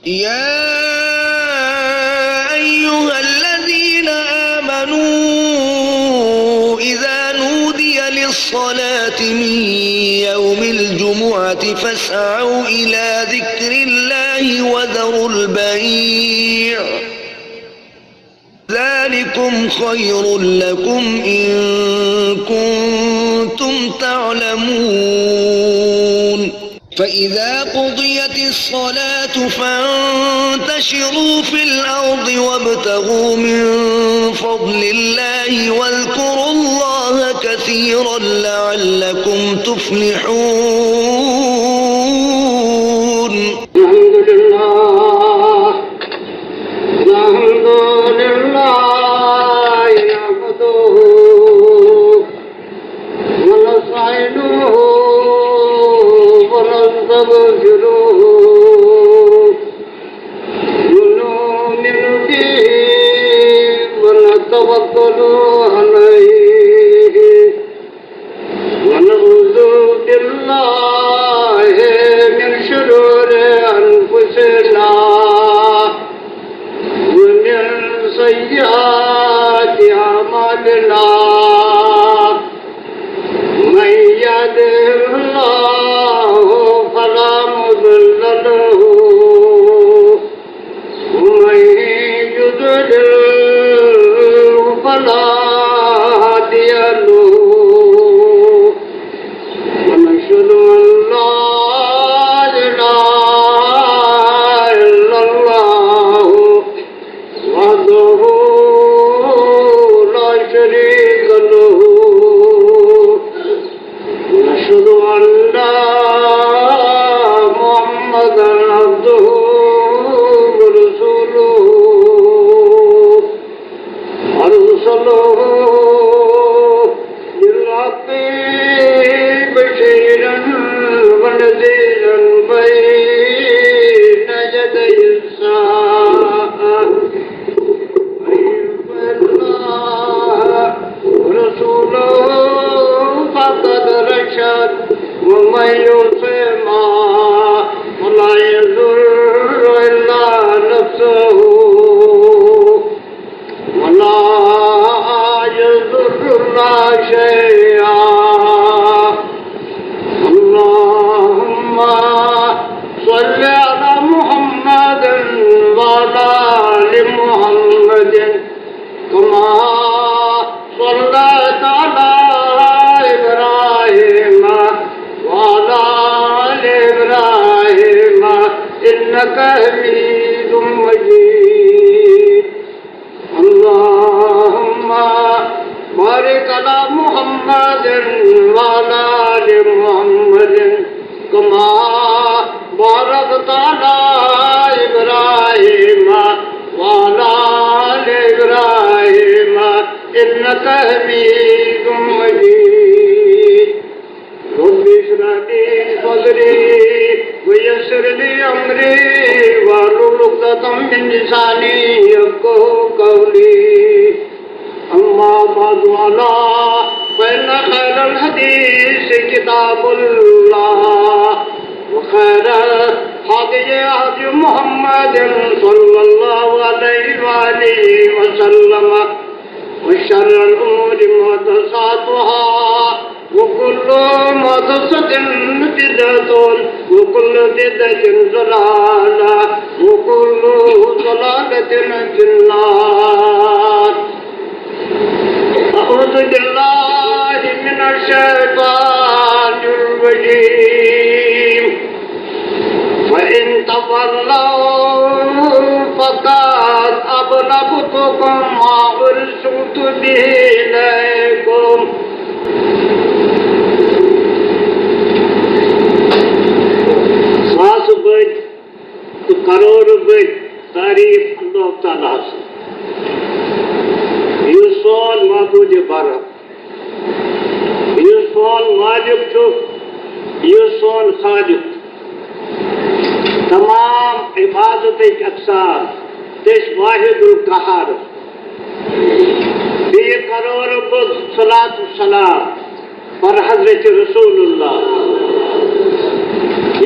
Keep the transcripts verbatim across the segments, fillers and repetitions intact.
يا أيها الذين آمنوا إذا نودي للصلاة من يوم الجمعة فاسعوا إلى ذكر الله وذروا البيع، ذلكم خير لكم إن كنتم تعلمون. فإذا قضيت الصلاة فانتشروا في الأرض وابتغوا من فضل الله واذكروا الله كثيرا لعلكم تفلحون. الحمد لله. الحمد لله نحمده ونستعينه ونستغفره ونؤمن به ونتوكل عليه ونعوذ بالله من شرور أنفسنا ومن سيئات أعمالنا. من يهده الله فلا مضل له ومن يضلل فلا هادي له. ونشهد أن لا إله إلا الله وحده لا شريك له. ونشهد أن محمدا عبده ورسوله أرسله بالحق بشيرا ونذيرا بين يدي الساعة. من يطع الله ورسوله فقد رشد ومن يعصهما فلا يضر إلا نفسه ولا يضر الله شيئا. اللهم صل على محمد وعلى آل محمد كما صليت على إبراهيم وعلى آل إبراهيم إنك حميد مجيد. اللهم بارك على محمد وعلى آل محمد كما باركت على إبراهيم وعلى آل إبراهيم إنك حميد مجيد. رب اشرح لي صدري ويسر لي أمري واحلل عقدة من لساني يفقهوا قولي. أما بعد، ألا فإن خير الحديث كتاب الله وخير الهدي هدي محمد صلى الله عليه وآله وسلم وشر الأمور محدثاتها وكل محدثة بدعة وكل بدعة ضلالة وكل ضلالة في النار. أعوذ بالله من الشيطان الرجيم. فإن تولوا فقد أبلغتكم ما أرسلت به إليكم. ساسہٕ بٔدۍ تہٕ کرورٕ بٔدۍ تعریٖف اللہ تعالیٰ ہس، یُس سون معبود برحق، یُس سون مالک چھُ، یُس سون خالق، تمام عبادتٕکۍ اقسام تٔسۍ واحد القہار۔ بیٚیہِ کرورٕ بٔدۍ صلات و سلام بر حضرت رسول اللہ،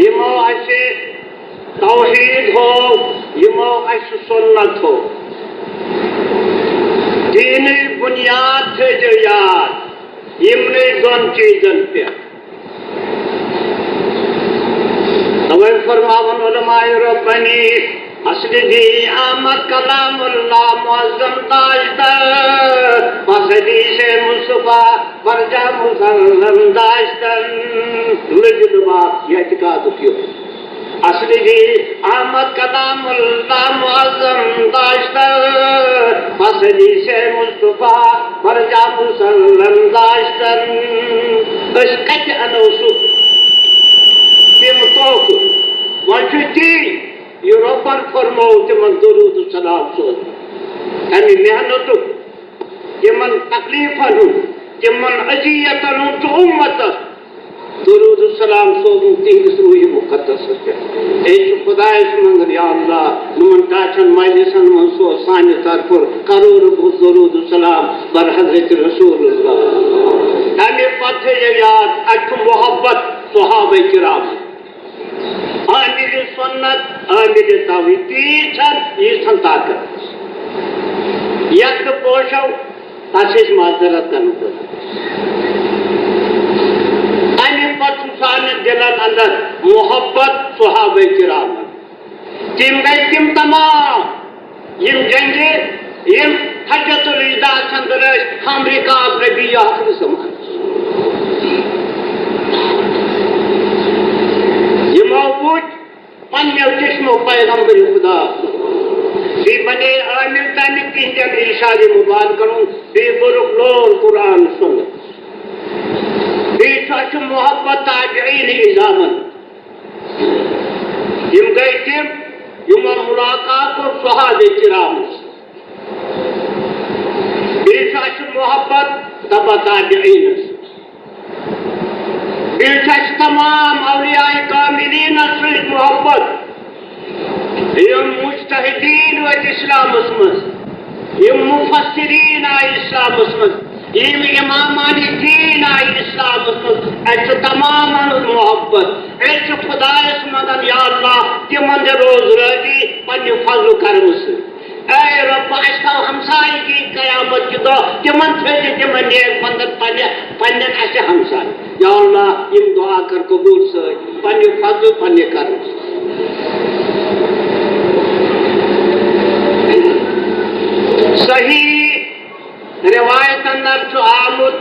یِمو اَسہِ توحید ہو، سُہ سُنت ہو۔ دیٖنٕچ بُنیاد تھٲیزیو یاد یِمنٕے دۄن چیٖزن پٮ۪ٹھ۔ توے فرماون علماء ربانی، اصل جی آمد کلام اللہ معظم داشتہ، بس حدیث مصطفیٰ برجا مسلم داشتن۔ لٔگۍ دُبا، یہِ اعتقادُک یہِ۔ اصل جی آمد کلام اللہ معظم داشتن، بس حدیث مصطفیٰ برجا مسلم داشتن۔ أسۍ کتہِ انو سُہ؟ تِم تحفہٕ۔ وۄنۍ چھُ تی، یہِ رۄبن فرموو تِمن درود و سلام سوزُن۔ تمہِ محنتُک، تِمن تکلیفن ہُنٛد، تِمن اذیتن ہُنٛد چھُ اُمتس درود و سلام سوزُن تِہنٛدِس روحِ مقدسس پٮ۪ٹھ۔ أسۍ چھِ خۄدایس منٛگان، یا اللہ، یِمن ٹاٹھٮ۪ن مجلسن منٛز سوز سانہِ طرفہٕ کرورٕ بوٚد درود و سلام بر حضرت رسول اللہ۔ تمہِ پتہٕ تھٲیِو یاد، اتہِ چھُ محبت صحابہ کرام۔ عامل سنت، عامل توحید، تیٖژ چھن، ییٖژ چھن طاقت۔ یتھ نہٕ پوشو، تتھ چھِ أسۍ معذرت کرنہٕ خٲطرٕ۔ امہِ پتہٕ چھُ سانٮ۪ن دِلن اندر محبت صحابہ کرامن۔ تِم گٔے تِم تمام یِم جنگہِ، یِم حجۃ الوداعس اندر ٲسۍ ہم رکاب نبی آخر زمانس۔ یِمو وُچھ پننیو چشمو پیغمبر خدا۔ بیٚیہِ بنے عامل تمہِ تِہنٛدٮ۪ن ارشاد مبارکن ہُنٛد، بیٚیہِ بوٚرُکھ لول قرآن سُنت۔ بیٚیہِ چھُ اَسہِ محبت تابعین عظامن۔ یِم گٔے تِم، یِمو ملاقات کوٚر صحابہ کرامس۔ بیٚیہِ چھُ اَسہِ محبت تبع تابعینس۔ بیٚیہِ چھُ اَسہِ تمام اولیاء کاملینس سۭتۍ محبت۔ یِم مجتہدین وٲتۍ اسلامس منٛز، یِم مفسرین آیہِ اسلامس منٛز، یِم امامان دین آیہِ اسلامس منٛز، اَسہِ چھُ تمامن ہٕنٛز محبت۔ أسۍ چھِ خۄدایس منٛگان، یا اللہ، تِمن دِ روز رٲضی پننہِ فضل و کرمہٕ سۭتۍ۔ اے رۄب، اَسہِ تھاو ہمسایگی قیامت کہِ دۄہ، تِمن تھٲوزِ تِمن نیک بندن پننہِ، پننٮ۪ن اَسہِ ہمساے۔ یا اللہ، یِم دعا کر قبول سۭتۍ، پننہِ فضل، پننہِ کرم۔ صحیح روایتن منٛز چھُ آمُت،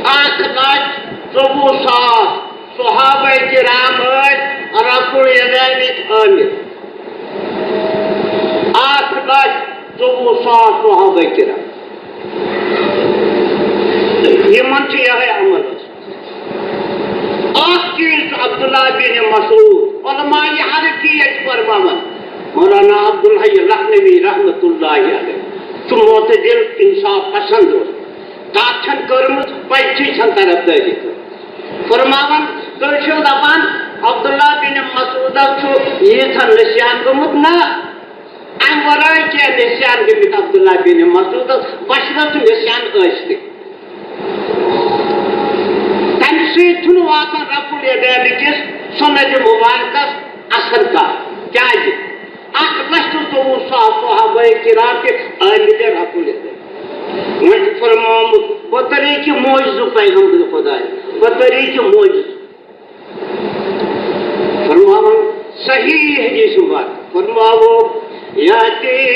اکھ لچھ ژوٚوُہ ساس صحابہ کرام ٲسۍ رفع الیدینٕکۍ عامل۔ اکھ لچھ ژوٚوُہ ساس صحابہ کرام۔ یِمن چھُ یِہوٚے عمل اوسمُت۔ اکھ چیٖز چھُ عبداللہ بن مسعود، علماء ہر چیٖز چھِ فرماوان۔ مولانا عبدالحی لکھنوی رحمتہ اللہ علیہ چھُ معتدل، انصاف پسند اوس۔ تتھ چھَنہٕ کٔرمٕژ، پٔتۍ چھِ چھَنہٕ طرفدٲری کٔرمٕژ۔ فرماوان، تُہۍ چھِو دَپان، عبداللہ بن مسعودس چھُ ییٖژہن نسیان گوٚمُت؟ نہ، اَمہِ ورٲے کینٛہہ نسیان گٔمٕتۍ عبداللہ بن مسعودس، بشرط نسیان ٲسۍ تہِ۔ تَمہِ سۭتۍ چھُنہٕ واتان رفع الیدین کِس سُنت مبارکس اثر کانٛہہ۔ کیٛازِ؟ اکھ لچھ تہٕ ژوٚوُہ ساس صحابہ کرام تہِ عامل رفع الیدین۔ وۄنۍ چھُ فرمومُت، بہٕ طریٖقہٕ معجزٕ پیغمبر خداے، بہٕ طریٖقہٕ معجزٕ۔ فرماوان صحیح حدیث مبارک، فرماوو، یاتی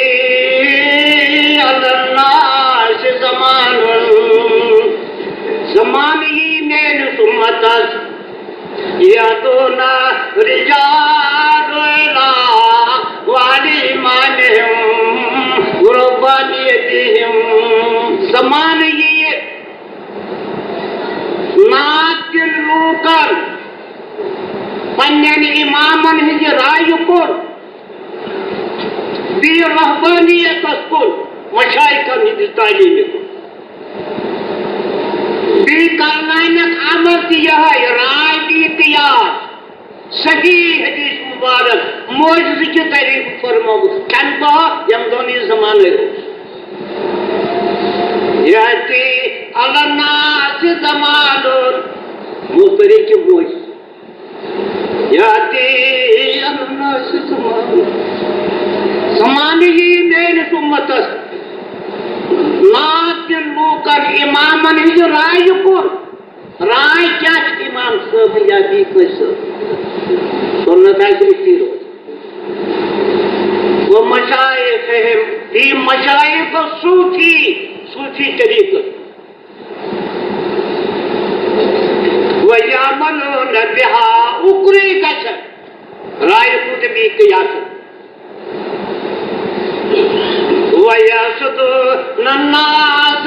علی الناس زمان، زمانہٕ یی میٲنِس اُمتس، یدعون رجال الی ولی ایمانہم وربانیتہم۔ زمانہٕ یی نادِل لوٗکن پننٮ۪ن امامن ہٕنٛزِ رایہِ کُن، بیٚیہِ رہبانیتس کُن، مشایخن ہٕنٛزِ تعلیمہِ کُن۔ بیٚیہِ کرناونکھ عمل تہِ یِہوٚے، راے تہِ اختیار۔ صحیح حدیث مبارک، معجزٕ کہِ طریقہٕ فرمومُت، کمہِ دۄہ؟ ییٚمہِ دۄہ نہٕ یہِ زمانَے اوس۔ یاتی علی الناس زمان، مُخترِ کہِ معجزٕ۔ یاتی علی الناس زمان۔ امتس ناد دِن لوٗکن امامن ہٕنٛزِ رایہِ کُن۔ راے کیٛاہ چھِ امام صٲبٕنۍ یا بیٚیہِ کٲنٛسہِ صٲب؟ سُنت آسہِ أتی روزُن۔ ومشایخہم، فی مشایخ الصوفی، صوفی طریقہٕ۔ ویعملون بہا، اُکرُے گژھن۔ رایہِ کُن تہٕ بیٚیہِ قیاسہٕ۔ وَيَحْسُدُونَ النَّاسَ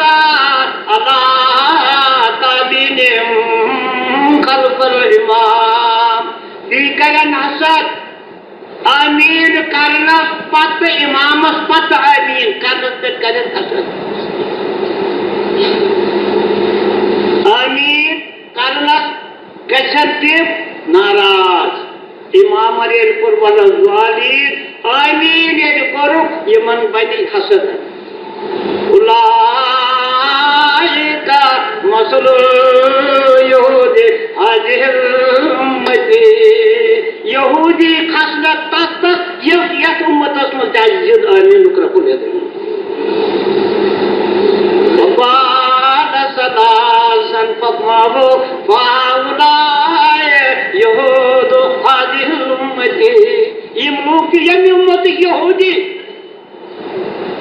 عَلَىٰ تَأْمِينِهِمْ خَلْفَ الْإِمَامِ۔ بیٚیہِ کرن حسد آمیٖن کرنس پتہٕ، امامس پتہٕ آمیٖن کرنس پٮ۪ٹھ کرن حسد۔ آمیٖن کرنس گژھن تِم ناراض۔ امامن ییٚلہِ کوٚر وَلَا الضَّالِّیٖن، آمیٖن ییٚلہِ کوٚرُکھ، یِمن بنہِ حسد۔ اولئک مثل یہود ہذہ الامۃ۔ یہودی خصلت تتھ تتھ، یتھ یتھ امتس منٛز تہِ آسہِ ضد آمیٖنُک رکُن یتھ۔ وقال ثلاثا فقمه فهؤلاء یہود ہذہ الامۃ۔ یِم لوٗکھ چھِ ییٚمہِ اُمتٕکۍ یہودی۔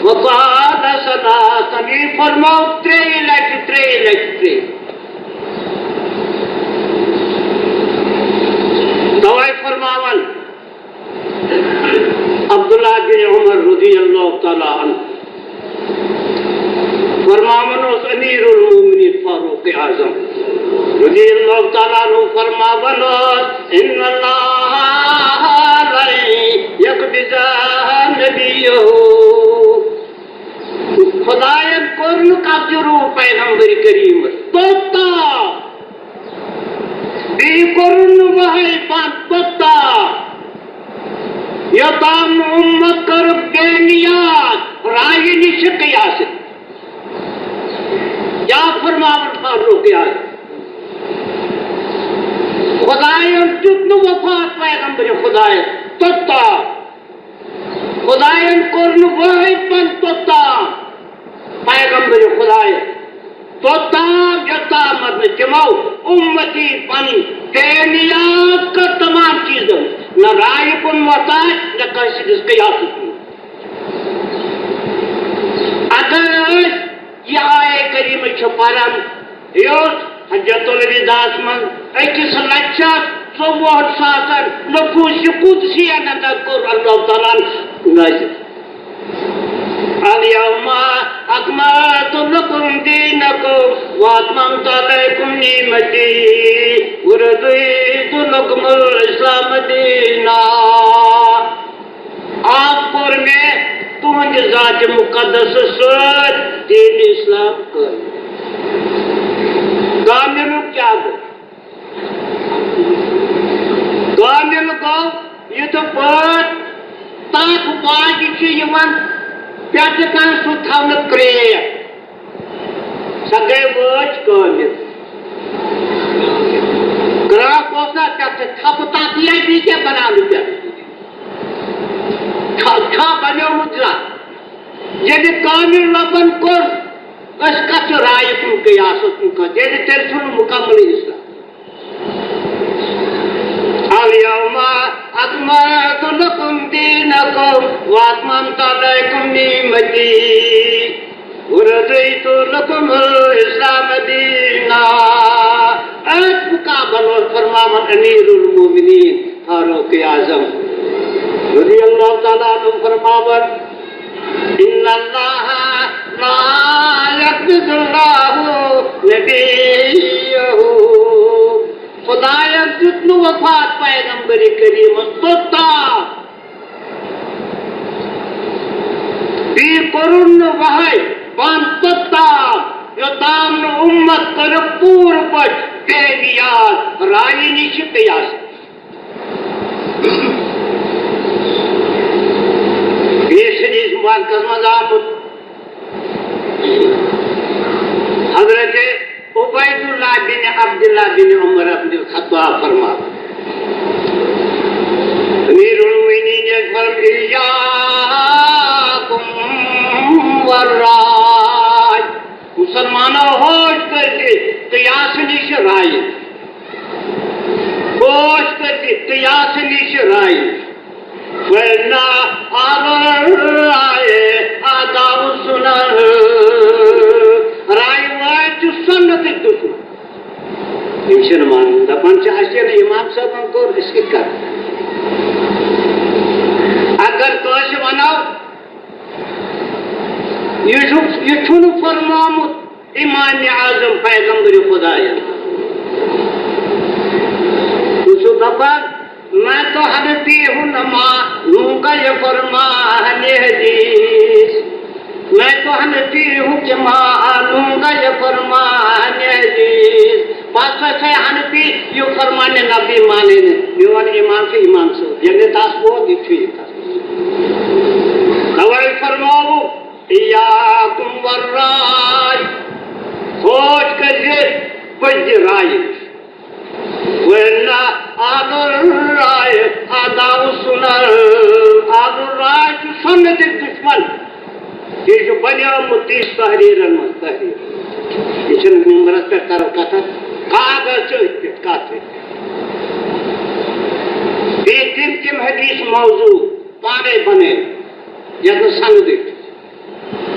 وقال ثلاثا، یہِ فرموو ترٛیٚیہِ لٹہِ، ترٛیٚیہِ لٹہِ، ترٛیٚیہِ۔ توے فرماوان عبداللہ بن عمر رضی اللہ تعالیٰ عنہ۔ فرماوان اوس امیر المومنین فاروق اعظم رضی اللہ تعالیٰ عنہ فرماوان اوس، ان اللہ لن یقبض نبیہ۔ خدایَن کوٚر نہٕ قبضہٕ روح پیغمبر کریٖمس توٚتام، بیٚیہِ کوٚرُن نہٕ وحی بنٛد توٚتام، یوٚتام نہٕ اُمت کٔرٕکھ بے نیاز رایہِ نِش قیاسہٕ۔ کیٛاہ فرماوان فاروق اعظم؟ خدایَن دیُت نہٕ وفات پیغمبر خدایَس توٚتام۔ خدایَن کوٚر نہٕ وحی پن توٚتام پیغمبر خدایَس، توٚتام یوٚتام مطلب تِمو اُمتی پنٕنۍ بے نیاز کٔر تمام چیٖزن، نہ رایہِ کُن محتاج، نہ کٲنٛسہِ ہٕنٛدِس قیاسس کُن۔ اگر أسۍ یہِ آیے کریٖمہ چھِ پران، یوٚت حجۃ الوداعس منٛز أکِس لچھس ژۄوُہن ساسن نفوس قدسین اندر کوٚر اللہ تعالیٰ ہن نٲزِل۔ الیوم اکملت لکم دینکم واتممت علیکم نعمتی ورضیت لکم الاسلام دینا۔ آز کوٚر مےٚ تُہنٛدِ ذاتِ مُقدسہٕ سۭتۍ دیٖنِ اسلام قٲیِم۔ کامِلُک کیٛاہ گوٚو؟ کامِل گوٚو یِتھ پٲٹھۍ تَتھ باجہِ چھِ یِوان پٮ۪ٹھٕ کَنہِ سُہ تھاونہٕ کرٛیک۔ سۄ گٔے وٲج کٲمِل۔ کرٛاکھ اوس نہ تَتھ تھپہٕ تَتھ لَگہِ کیٛاہ بَناونہٕ پٮ۪ٹھ؟ چھا، چھا بَنیومُت زانٛہہ؟ ییٚلہِ کامِل لَبَن کوٚر، أسۍ کَتھ چھِ رایہِ کُن قیاسَس کُن کَتھ؟ ییٚلہِ تیٚلہِ چھُنہٕ مُکملٕے اِسلام۔ الیوم اکملت لکم دینکم واتممت علیکم نعمتی ورضیت لکم الاسلام دینا۔ أتھۍ مُقابلس فرماوان امیر المومنین فاروق اعظم رضی اللہ تعالیٰ عنہ فرماوان، ان اللہ لا یقبض اللہ نبیہ۔ خدایَن دیُت نہٕ وفات پیغمبر کریٖمَس توٚتام، بیٚیہِ کوٚرُن نہٕ وحی بنٛد توٚتام، یوٚتام نہٕ اُمت کٔرٕکھ پوٗرٕ پٲٹھۍ بے نیاز رایہِ نِش قیاس۔ بیٚیِس حدیث مبارکس منٛز آمُت، حضرت عبید اللہ بن عبداللہ بن عمر بن الخطاب فرماوان، امیر المؤمنین ییٚلہِ فرماوان، ایاکم نِش رایہِ۔ کوش کٔرۍ زِ تہٕ یاسہٕ نِش رایہِ۔ ورنہ آلو رایہِ آداو سُنن۔ رایہِ وٲلۍ چھِ سُنتٕکۍ دُشمن۔ یِم چھِنہٕ مانان، دَپان چھِ، اَسہِ ییٚلہِ اِمام صٲبَن کوٚر، أسۍ کِتھ کَرو؟ اگر کٲنٛسہِ وَنو، یہِ چھُ، یہِ چھُنہٕ فرمومُت اِمام اعظم پیغمبر خدایَن۔ سُہ چھُ دَپان، میں تو حنفی ہوں نہ مانوں گا یہ فرمان حدیث۔ میں تو حنفی ہوں کہ مانوں گا یہ فرمان حدیث۔ بس سا حنفی، یہِ فرمان نبی مانٕنۍ۔ میون امام چھُ امام صٲب۔ ییٚلہِ تَس ووت، یہِ چھُ یہِ تَس۔ توے فرمووُکھ، ایاکم والرائے۔ فوج کٔرۍ زِ پٔزِ رایہِ نِش۔ ورنہ اہل الرائے اعداء السنن۔ اہل الرائے چھُ سُنتٕکۍ دُشمن۔ یہِ چھُ بنیومُت تِژھ تحریرن منٛز تحریر۔ یہِ چھُنہٕ ممبرس پٮ۪ٹھ کرو کتھ، کاغذ چھِ أتھۍ پٮ۪ٹھ، کتھ أتھۍ پٮ۪ٹھ۔ بیٚیہِ تِم تِم حدیث موضوع پانے بنٲوۍ، یتھ نہٕ سندٕے چھُ۔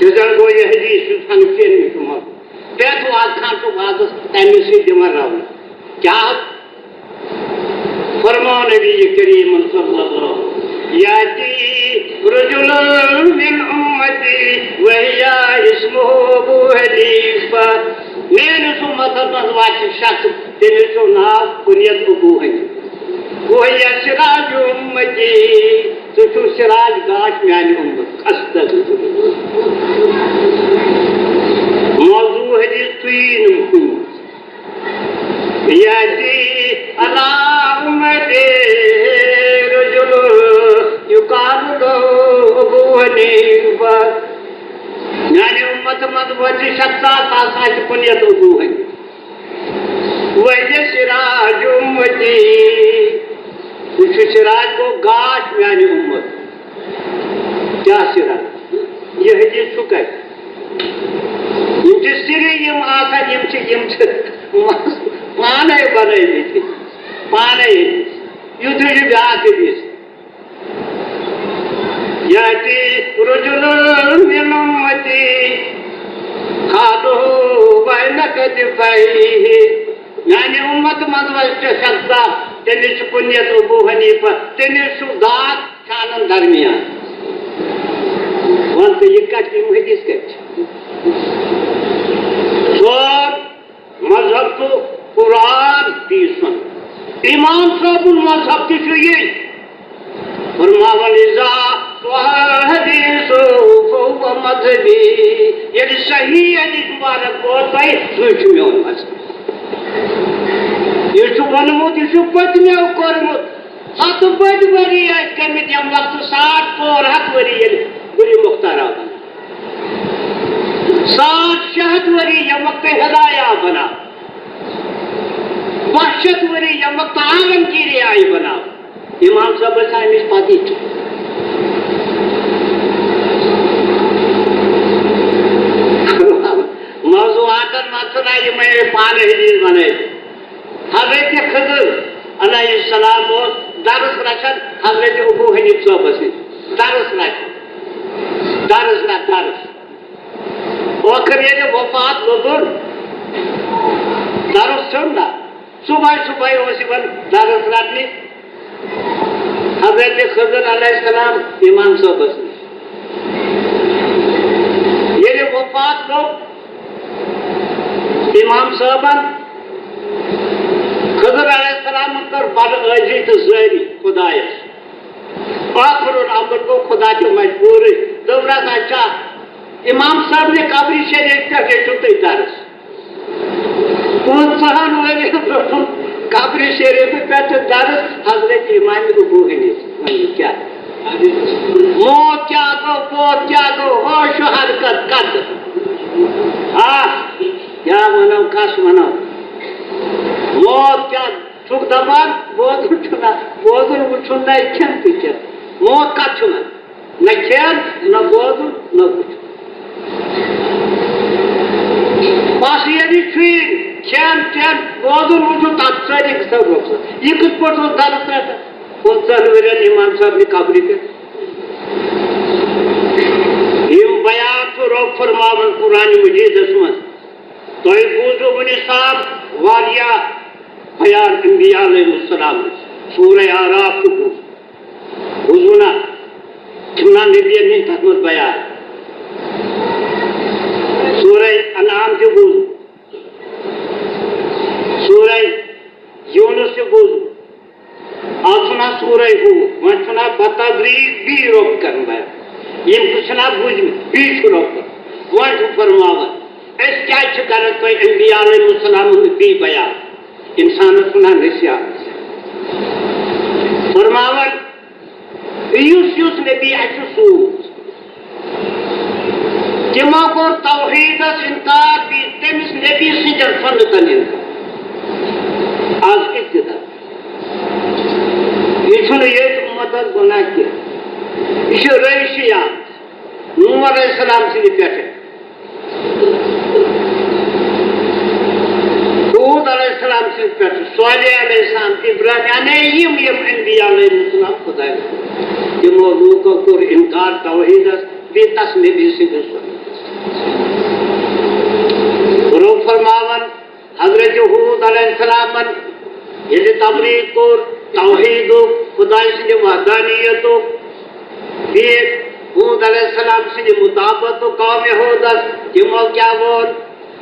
یہِ زن گوٚو یہِ حدیث یُس حنفین نِش چھُ موجود۔ پرٛٮ۪تھ وازٕ خان چھُ وازس تَمی سۭتۍ دِوان رونق۔ کیٛاہ؟ فرموو نبی کریم صلی اللہ علیہ وسلم، یاتی رجل من امتی وہی اسمہ ابو حنیفہ۔ میٲنِس امتس منٛز واتہِ شخص، تٔمِس چھُ ناو کُنیت ابو حنیفہ۔ وہی سراج امتی، سُہ چھُ سراج گاش میانہِ امت۔ استغفر اللہ۔ موضوع حدیث تُیی نہٕ کُنہِ۔ یاتی علی امتی رجل یقال له ابو حنیفہ۔ میانہِ امت منٛز واتہِ شخص، تس آسہِ کُنیت ابو حنیفہ۔ وہی سراج امتی، یہِ چھُ سراج، گوٚو گاش میانہِ امت۔ کیٛاہ سراج؟ یہِ حدیث چھُ کتہِ؟ یِم چھِ سِرِ یِم آسان، یِم چھِ، یِم چھِ پانے بنٲومٕتۍ، پانے۔ یُتھُے چھُ بیٛاکھ حدیث۔ یاتی رجل من امتی خالہ بین کتفیہ۔ میانہِ امت منٛز واتہِ شخص، تٔمِس چھُ کُنیت ابو حنیفہ، تٔمِس چھُ داغ شانن درمیان۔ وَن تہٕ، یہِ کتہِ، یِم حدیث کتہِ چھِ؟ ژور، مذہب چھُ قرآن بیٚیہِ سُنت۔ امام صٲبُن مذہب تہِ چھُ یی۔ فرماوان، اذا صح الحدیث فہو مذہبی۔ ییٚلہِ صحیح حدیث مبارک ووت تۄہہِ، سُے چھُ میون مذہب۔ یہِ چھُ ووٚنمُت، یہِ چھُ پٔتمیو کوٚرمُت۔ ہتہٕ بٔدۍ ؤری ٲسۍ گٔمٕتۍ ییٚمہِ وقتہٕ، ساڑ ژور ہتھ ؤری ییٚلہِ گُرِ مختار آو بناو۔ ساڑ شےٚ ہتھ ؤری ییٚمہِ وقتہٕ ہدایہ آو بناو۔ باہ شیٚتھ ؤری ییٚمہِ وقتہٕ عالمگیری آیہِ بناو۔ امام صٲب ٲسۍ اَمِچ پتہٕ یہِ۔ موضوعاتن منٛز چھُنہ یِمے پانہٕ حدیث بنٲوِتھ۔ حضرت خضر علیہ السلام اوس درس رچھان حضرت ابو حنیف صٲبس نِش۔ درس رچھان۔ درس نہ درس۔ ٲخٕر ییٚلہِ وفات لوٚگُن، درس چھُنہٕ نہ۔ صبحٲے صبحٲے اوس یِوان درس رٹنہِ حضرت خضر علیہ السلام امام صٲبس نِش۔ ییٚلہِ وفات گوٚو امام صٲبن، خضر علیہ السلامن کٔر بڑٕ عٲجزی تہٕ زٲری خدایس۔ ٲخر الامر گوٚو خدا تہِ مجبوٗرٕے۔ دوٚپنس، اچھا، امام صٲبنہِ قبرِ شریف پٮ۪ٹھ رٔٹِو تُہۍ درس۔ پانٛژہن ؤرین روٚٹُم قبرِ شریفہِ پٮ۪ٹھ درس حضرت امام ابو حنیفہ۔ وۄنۍ کیٛاہ؟ موت کیٛاہ گوٚو، موت کیٛاہ گوٚو، ہوش و حرکت کتھ؟ آہ، کیٛاہ ونو، کس ونو؟ موت کیٛاہ چھُکھ دپان؟ بوزُن چھُنہ، بوزُن وُچھُن نہ کھٮ۪ن تہِ کھٮ۪ن۔ موت کتھ چھُ ونان؟ نہ کھٮ۪ن، نہ بوزُن، نہ وُچھُن۔ بس ییٚلہِ چھُے کھٮ۪ن چٮ۪ن، روزُن وُچھُن، تَتھ سۭتۍ أکِس تَتھ رۄخصت۔ یہِ کِتھ پٲٹھۍ اوس درس رَٹان؟ پٕنٛژٕہَن ؤرِین اِمام صٲب نہِ قبرِ پٮ۪ٹھ۔ یِم بیان چھُ رۄب فرماوان قرآنِ مجیٖدَس منٛز۔ تۄہہِ بوٗزوٕ وُنہِ صاف واریاہ بیان انبیاء علیہم السلام۔ سورہ اعراف تہِ بوٗز۔ بوٗزوٕ نا؟ چھُنہ نبیَن ہٕنٛدۍ تَتھ منٛز بیان۔ سورہ انعام تہِ بوٗز۔ سورہ یونس تہِ بوٗز۔ آز چھُنہ سورہ ہوٗد، وۄنۍ چھُنہ بتدریج بیٚیہِ رۄب کران بیان۔ یِم تہِ چھِنہ بوٗزمٕتۍ، بیٚیہِ چھُ رۄب کران۔ وۄنۍ چھُ فرماوان، أسۍ کیٛازِ چھِ کران تۄہہِ انبیاء علیہم السلام ہُنٛد بیٚیہِ بیان؟ اِنسانَس چھُنہ نصیحت۔ فرماوان، یُس یُس نبی اَسہِ سوٗز، تِمو کوٚر توحیٖدس اِنکار، بیٚیہِ تٔمِس نبی سٕنٛدٮ۪ن سُنتن اِنکار۔ آز کِتھ کِتھ؟ یہِ چھُنہٕ ییٚتہِ اُمتس گۄناہ کینٛہہ، یہِ چھُ رٲوشی اکھ نوح علیہ السلام سٕنٛدِ پٮ۪ٹھٕ۔ ہود علیہ السلام سٕنٛدِ پٮ۪ٹھ، صالح علیہ السلام، ابراہیم، یعنی یِم یِم انبیاء علیہ السلام خداے سٕنٛدۍ۔ تِمو لوٗکو کوٚر اِنکار توحیٖدس، بیٚیہِ تس نبی سٕنٛدِس سُنتس۔ رۄب فرماوان، حضرت ہود علیہ السلامن ییٚلہِ تبلیغ کوٚر توحیٖدُک، خداے سٕنٛدِ وحدانیتُک، بیٚیہِ ہود علیہ السلام سٕنٛدِ مطابقتُک قومِ ہودس، تِمو کیٛاہ ووٚن؟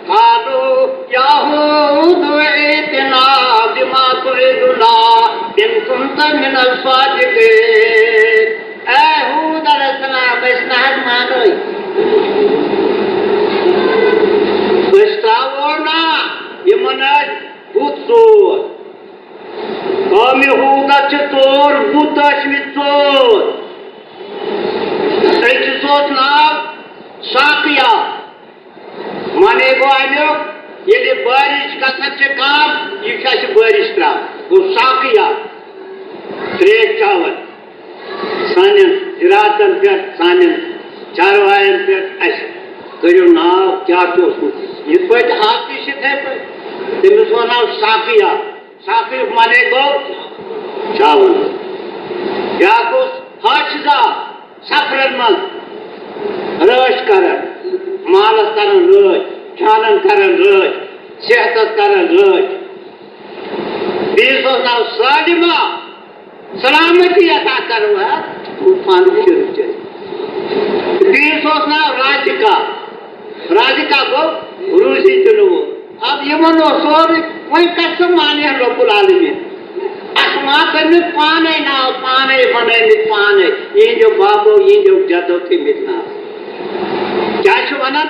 قالوا يا هود ائتنا بما تعدنا إن كنت من الصادقين۔ اے ہود علیہ السلام، أسۍ نہ حظ مانو۔ أسۍ ترٛاوو نہٕ یِمن أسۍ بُت ژور۔ قومِ ہودس چھِ ژور بُت ٲسمٕتۍ، ژور۔ أکِس اوس ناو ساقیا۔ معنی گوٚو اَمیُک، ییٚلہِ بٲرِش گژھان چھِ کم، یہِ چھُ اَسہِ بٲرِش ترٛاوان۔ گوٚو ساقیا، ترٛیش چاوان۔ سانٮ۪ن زِراعتن پٮ۪ٹھ، سانٮ۪ن چاروایَن پٮ۪ٹھ اَسہِ کٔرِو ناو، کیٛاہ چھُ اوسمُت؟ یِتھ پٲٹھۍ آز تہِ چھِ یِتھَے پٲٹھۍ۔ تٔمِس وَنو ساقیا۔ ساقیُک معنی گوٚو چاوان۔ بیٛاکھ اوس حاشزا، سفرن منٛز رٲچھ کران، مالس کران رٲچھ، جانن کران رٲچھ، صحتس کران رٲچھ۔ بیٚیِس اوس ناو سالمہ، سلامتی عطا کرو ہے، پانہٕ شروع چھِ۔ بیٚیِس اوس ناو رازقہ، رازقہ گوٚو روزی دِنہٕ وول۔ اب یِمن اوس سورُے، وۄنۍ کتہِ سُہ مانہِ ہا رب العالمین؟ اسہِ ما تھٲومٕتۍ پانے ناو، پانے بنٲومٕتۍ پانے، یِہنٛدیو بابو، یِہنٛدیو جدو تھٲومٕتۍ ناو۔ کیٛاہ چھِ ونان؟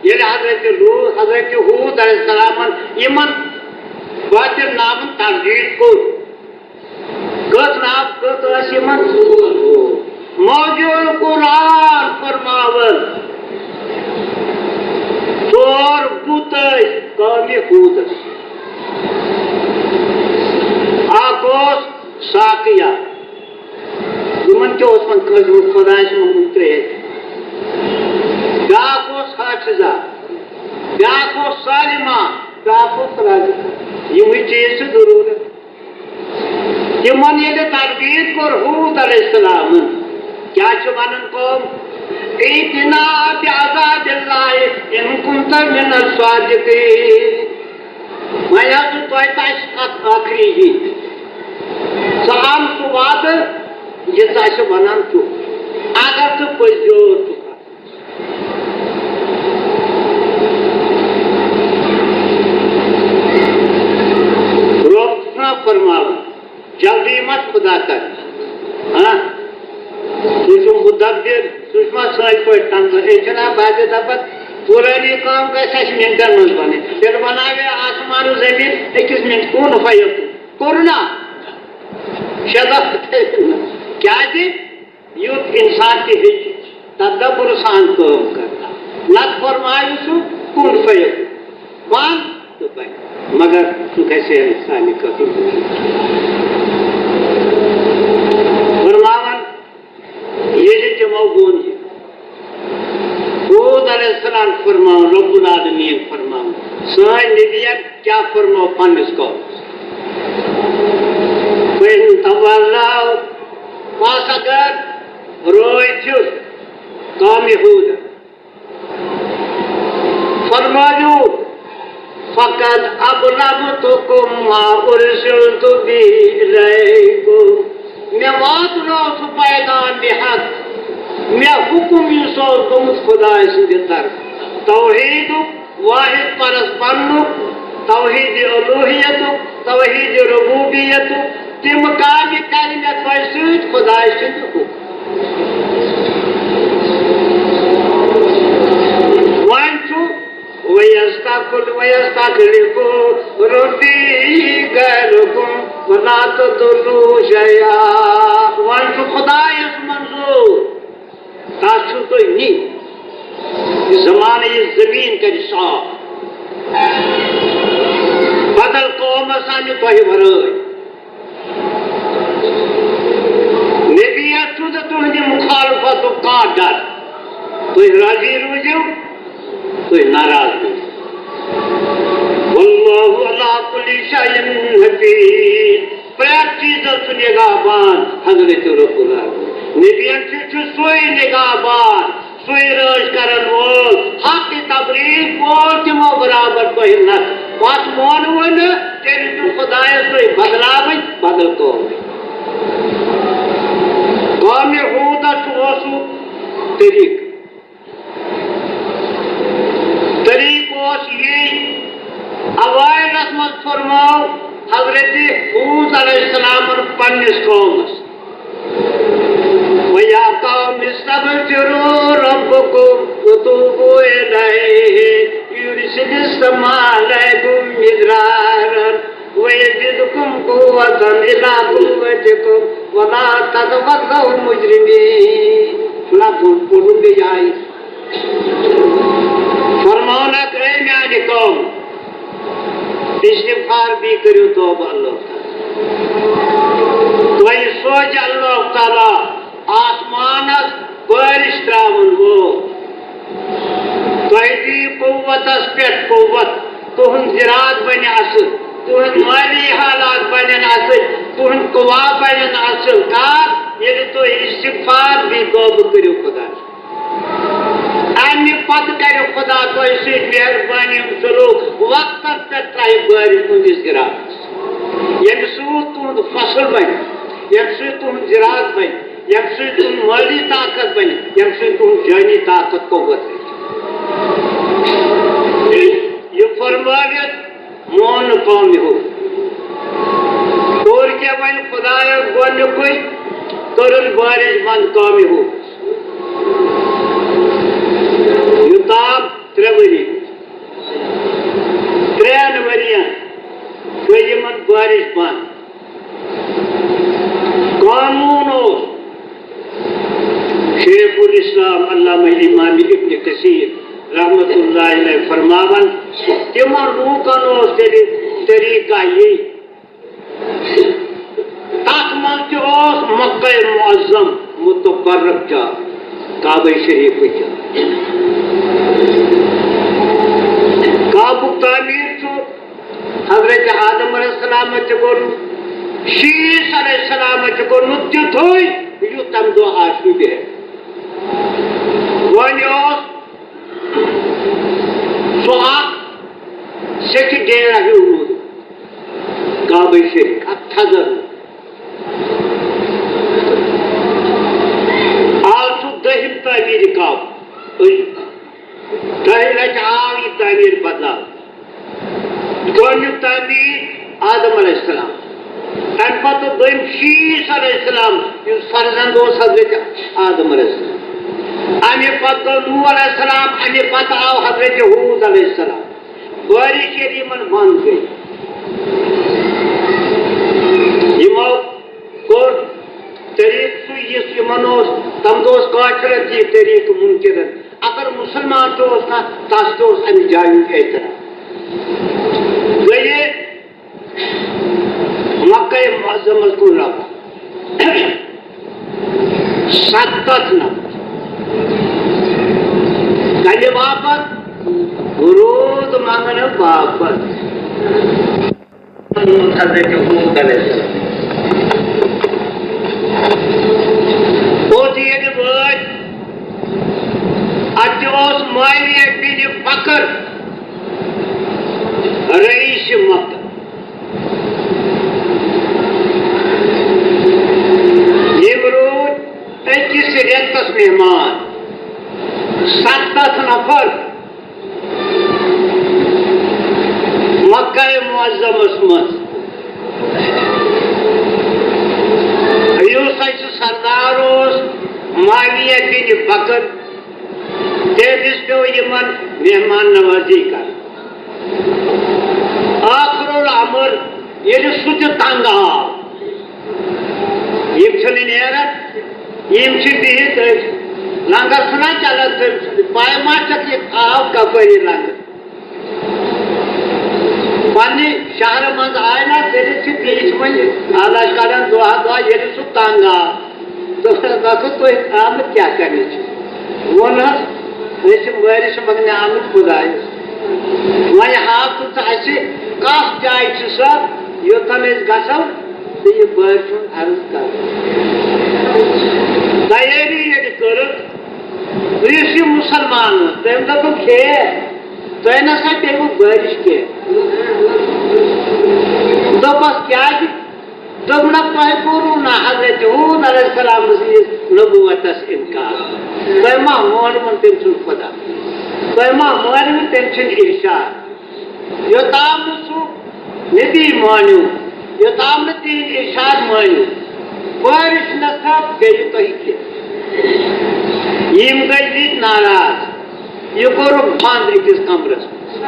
ییٚلہِ حضرت لوٗط، حضرت ہوٗد علیہ السلامن یِمن باطل ناوَن تردید کوٚر، کٔژ ناو، کٔژ ٲسۍ یِمن؟ موضوع القرآن فرماوان، ژور بُت ٲسۍ قومِ ہوٗدس۔ اکھ اوس ساقیہ، یِمن تہِ اوس وۄنۍ کٲنٛسہِ ہُنٛد خۄداے سُنٛد ترٛیش۔ بیٛاکھ اوس حافظہ، بیٛاکھ اوس سالمہ، بیٛاکھ اوس رازقہ۔ یِمٕے چیٖز چھِ ضروٗرت۔ تِمن ییٚلہِ تردید کوٚر ہوٗد علیہ السلامن، کیٛاہ چھُ ونان قوم؟ ائتنا بعذاب اللہ ان کنت من الصادقین۔ وۄنۍ حظ چھُ تۄہہِ تہِ اَسہِ اَتھ ٲخری یہِ۔ ژٕ اَن سُہ وعدٕ، یہِ ژٕ اَسہِ وَنان چھُکھ، اگر ژٕ پٔزۍ یور چھُکھ۔ رۄب چھُنہ فرماوان، جلدی ما چھُ خدا کران؟ ہاں؟ سُہ چھُ مُدبِر، سُہ چھُ ما سٲنۍ پٲٹھۍ تنظیٖم؟ أسۍ چھِنہ بعضے دَپان، پوٗرٲنی کٲم گژھِ اَسہِ مِنٹَن منٛز بَنٕنۍ۔ تیٚلہِ بَناوِ آسمان و زٔمیٖن أکِس مِنٹ، کُن فیکون۔ کوٚر نا؟ شےٚ دۄہ تھٲوِتھ نہٕ۔ کیٛازِ؟ یُتھ اِنسان تہِ ہیٚکہِ تدبر سان کٲم کَرُن۔ نَتہٕ فرمایہِ سُہ کُن فیکون۔ بَن تہٕ بَنہِ۔ مگر سُہ گژھِ ہے نہٕ سانہِ خٲطرٕ۔ فرماوان، ییٚلہِ تِمو ووٚن یہِ، ہوٗد علیہ سلام فرماوان، رب العالمین فرماوان۔ سٲنۍ نبیَن کیٛاہ فرموو پننِس قومس؟ فَإِن تَوَلَّوْا، پس اگر روے چھُ قومِ ہوٗد، فرمٲیِو، فَقَدْ أَبْلَغْتُكُمْ مَا أُرْسِلْتُ بِهِ إِلَيْكُمْ۔ مےٚ واتنوو سُہ پیغام بے حق، مےٚ حُکُم یُس اوس گوٚمُت خۄداے سٕنٛدِ طرفہٕ۔ توحیٖدُک، واحد پرس بننُک، توحیٖدِ الوٗہیتُک، توحیٖدِ ربوبیتُک، تِم کامہِ کرِ مےٚ تۄہہِ سۭتۍ خۄداے سٕنٛدِ حُکم۔ وۄنۍ چھُ وَيَسْتَخْلِ-، وَيَسْتَخْلِفُ رَبِّي غَيْرَكُمْ وَلَا تَضُرُّوهُ شَيْئًا۔ وۄنۍ چھُ خۄدایَس منظوٗر، تَس چھُو تُہۍ نِنۍ۔ یہِ زمانہٕ، یہِ زٔمیٖن کَرِ صاف۔ بدل قوم آسان نہٕ تۄہہِ ورٲے۔ نبی یَتھ چھُ نہٕ تُہٕنٛدِ مُخالفتُک کانٛہہ ڈر۔ تُہۍ راضی روٗزِو، تُہۍ ناراض روٗزِو۔ وَاللَّهُ عَلَى كُلِّ شَيْءٍ حَفِيظٌ۔ پرٛٮ۪تھ چیٖزَس چھُ نگہبان حضرت رب العالمین۔ نبیَن چھُ، چھُ سُے نگہبان، سُے رٲچھ کرن وول، حق تبلیغ وول، تِمو برابر تۄہہِ نہ۔ پتھ مونوٕ نہٕ، تیٚلہِ چھُ خۄدایَس تُہۍ بدلاوٕنۍ بدل قوم۔ قومِ ہوٗدس چھُ اوسمُت طریٖقہٕ۔ طریٖقہٕ اوس یی، اوائلس منٛز فرمٲو حضرت ہوٗد علیہ السلامن پننِس قومس، وَيَا قَوْمِ اسْتَغْفِرُوا رَبَّكُمْ وَتُوبُوا إِلَيْهِ يُرْسِلِ السَّمَاءَ عَلَيْكُمْ مِدْرَارًا وَيَزِدْكُمْ قُوَّةً إِلَى قُوَّتِكُمْ وَلَا تَتَوَلَّوْا مُجْرِمِينَ۔ چھُنہ پوٚرمُت بیٚیہِ آیہِ؟ فرماونکھ، اے میانہِ قوم، استغفار بیٚیہِ کٔرِو توبہٕ اللہ تعالیٰ۔ تۄہہِ سوزِ اللہ تعالیٰ آسمانس بٲرِش تراون وول۔ تۄہہِ دِیہِ قوتس پٮ۪ٹھ قوت، تُہُنٛد زِراعت بنہِ اصل، تُہٕنٛدۍ مٲلی حالات بنن اصل، تُہٕنٛدۍ قوا بنن اصل۔ کر؟ ییٚلہِ تُہۍ استغفار بیٚیہِ توبہٕ کٔرِو خۄدایس۔ امہِ پتہٕ کرِ خۄدا تۄہہِ سۭتۍ مہربٲنی ہُنٛد سلوک، وقتن پٮ۪ٹھ ترٛاوِ بٲرِش تُہنٛدِس زِراعتس، ییٚمہِ سۭتۍ تُہُنٛد فصل بنہِ، ییٚمہِ سۭتۍ تُہُنٛد زِراعت بنہِ، ییٚمہِ سۭتۍ تُہُنٛد مٲلی طاقت بنہِ، ییٚمہِ سۭتۍ تُہُنٛد جٲنی طاقت قوت بنہِ۔ یہِ فرمٲوِتھ مون نہٕ قومہِ ہوٗد۔ کوٚر کیٛاہ وۄنۍ خۄدایَن گۄڈٕنیُکُے؟ کٔرٕن بٲرِش بنٛد قومہِ ہوٗد۔ یوٚتام ترٛےٚ ؤری، ترٛٮ۪ن ؤرِین گٔے یِمن بٲرِش بنٛد۔ قانوٗن اوس، شیخ الاسلام علامہ امام ابن کثیر رحمۃ اللہ علیہ فرماوان، تِمن لوٗکن اوس تیٚلہِ طریٖقہ یی، تتھ منٛز تہِ اوس مکہ معظم متبرک جاے، کعبہ شریفٕچ جاے۔ کعبُک تعمیٖر چھُ حضرت آدم علیہ السلام تہِ کوٚرمُت، شیٖس علیہ السلام تہِ کوٚرمُت تیُتھُے، یُتھ تَمہِ دۄہ آسہِ نہٕ بیٚیہِ۔ وۄنۍ اوس سُہ اکھ سیٚکہِ ڈیرہ ہیوٗ روٗدمُت، کعبہ شریف، اکھ تھزر۔ آز چھُ دٔہِم تعمیٖرِ کعبہ۔ دَہہِ لَٹہِ آو یہِ تعمیٖر بدلاونہٕ۔ گۄڈٕنیُک تعمیٖر آدم علیہ السلام، تَمہِ پتہٕ دوٚیِم شیٖس علیہ السلام، یُس فرزند اوس حضرت آدم علیہ السلام۔ اَمہِ پتہٕ گوٚو نوح علیہ السلام، اَمہِ پتہٕ آو حضرت ہوٗد علیہ السلام۔ بٲرِش ییٚلہِ یِمن بنٛد گٔے، یِمو کوٚر طریٖقہٕ سُہ، یُس یِمن اوس، تَمہِ دۄہ اوس کافرن تہِ یہِ طریٖقہٕ مُنکِرن۔ اگر مُسلمان تہِ اوس کانٛہہ، تَس تہِ اوس اَمہِ جایہِ ہُنٛد احترام۔ گٔیے مکہ معظمس کُن روانہٕ۔ ستتھ نفر۔ تَمہِ باپتھ حضرت ہود علیہ السلام۔ اوٚت ییٚلہِ وٲتۍ، اَتہِ اوس معاویہ بن بکر، رئیس مکہ۔ یِم روٗدۍ أکِس رٮ۪تَس مہمان، سَتَتھ نفر۔ مکہ معظمس منٛز۔ یُس اَسہِ سردار اوس معاویہ بن بکر، تٔمِس پیوٚو یِمن مہمان نوازی کرٕنۍ۔ ٲخر الامر ییٚلہِ سُہ تہِ تنگ آو، یِم چھِنہٕ نیران، یِم چھِ بِہِتھ أتھۍ۔ لنگر چھُنہ چلان تٔمۍ سُنٛد، پَے ما چھَکھ یہِ آو کَپٲری لنگر؟ پننہِ شہرٕ منٛز آے نہ، تیٚلہِ چھِ تِم وۄنۍ علاج کران دۄہ دۄہ، ییٚلہِ سُہ تنگ آو۔ دوٚپنَس، "دَپُن تُہۍ آمٕتۍ کیٛاہ کرنہِ چھِو؟" ووٚن حظ، "أسۍ چھِ بٲرِش منٛگنہِ آمٕتۍ خۄدایَس۔ وۄنۍ ہاو تہٕ ژٕ اَسہِ، کَتھ جایہِ چھِ سۄ، یوٚتَن أسۍ گژھو تہٕ یہِ بٲرِش ہُنٛد عرض کرو؟" تیٲری ییٚلہِ کٔرٕکھ، یُس یہِ مُسلمان اوس، تٔمۍ دوٚپُکھ، "ہے، تۄہہِ نہ سا پیٚوٕ بٲرِش کینٛہہ۔" دوٚپُس، "کیٛازِ؟" دوٚپُن، "تۄہہِ کوٚروٕ نہ حضرت ہود علیہ السلام سٕنٛدِس نبوتس اِنکار؟ تۄہہِ ما مونوُن تٔمۍ سُنٛد خۄدا؟ تۄہہِ ما مونوُ تٔمۍ سُنٛد ارشاد؟ یوٚتام نہٕ سُہ نبی مٲنِو، یوٚتام نہٕ تِہِنٛدۍ ارشاد مٲنِو، بٲرِش نہ سا پیٚیہِ تۄہہِ کینٛہہ۔" یِم گٔے ییٚتہِ ناراض۔ یہِ کوٚرُکھ بنٛد أکِس کمرس منٛز۔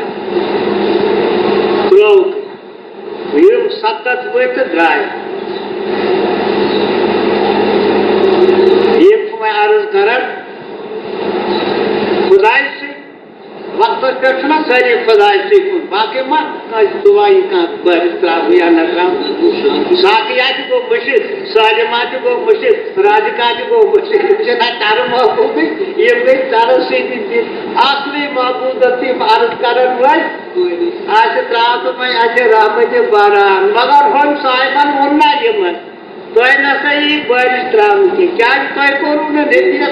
ترٛٲوُکھ۔ یِم سَتَتھ ؤتھۍ تہٕ درٛاے۔ یِم چھِ وۄنۍ عرض کران خۄدایہِ سۭتۍ، وقتس پٮ۪ٹھ چھُنہ سٲری خۄدایہِ سۭتۍ کُن، باقٕے ما کٲنٛسہِ دُعا یی کانٛہہ بٲرِش ترٛاونہٕ یا نہ ترٛاونہٕ۔ ساقیا تہِ گوٚو مٔشِتھ، سالما تہِ گوٚو مٔشِتھ، رازقا تہِ گوٚو مٔشِتھ۔ یِم چھِنہ ٹرٕ معبوٗدٕے، یِم گٔے ٹرس سۭتی تہِ۔ اصلی معبوٗدس چھِ یِم عرض کران وٲلۍ۔ آسہِ ترٛاو تہٕ وۄنۍ آسہِ رحمتِ باران۔ مگر ہُمۍ صاحبن ووٚن نہ یِمن، "تۄہہِ نہ سا یی بٲرِش ترٛاونہٕ کینٛہہ، کیٛازِ تۄہہِ کوٚروٕ نہٕ نبیَس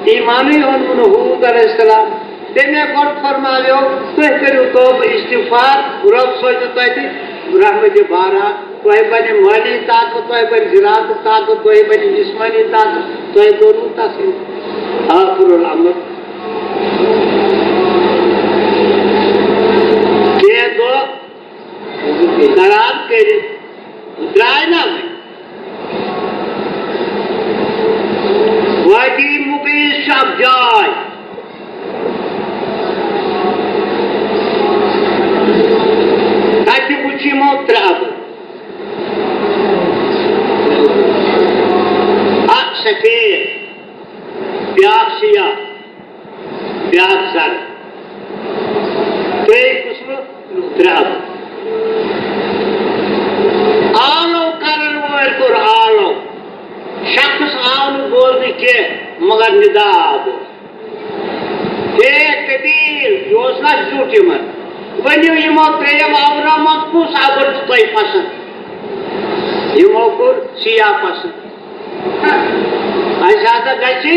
ایٖمانٕے اوٚنوٕ نہٕ، ہوٗد علیہ السلام؟" تٔمۍ گۄڈٕ فرماویو، "تُہۍ کٔرِو توبہٕ استغفار، رۄب سوزِ تۄہہِ تہِ رحمتِ باران، تۄہہِ بنہِ مٲلی طاقت، تۄہہِ بنہِ زِراعتُک طاقت، تۄہہِ بنہِ جسمٲنی طاقت، تۄہہِ کوٚروٕ تَس آخر الامر۔" کینٛہہ دۄہ قرار کٔرِتھ درٛاے نہ وۄنۍ۔ وادی مُغیٖث چھِ اکھ جاے۔ تَتہِ وٕچھ یِمو ترٛےٚ اَبہٕ۔ اکھ سفید، بیٛاکھ سیاہ۔ بیٛاکھ زَر۔ ترٛیٚیہِ قٕسمہٕ ترٛےٚ اَبہٕ۔ آلو کَرَن وٲلۍ کوٚر آلو۔ شخص آو نہٕ بوزنہٕ کینٛہہ، مگر نِدا آو بوزنہٕ۔ ہے قبیٖل، یہِ اوس نہ زیُٹھ یِمَن۔ ؤنِو، یِمو ترٛیٚیو اَبرو منٛز کُس اَبُر چھُ تۄہہِ پَسنٛد؟ یِمو کوٚر سیاہ پَسنٛد۔ اَسہِ ہسا گژھِ،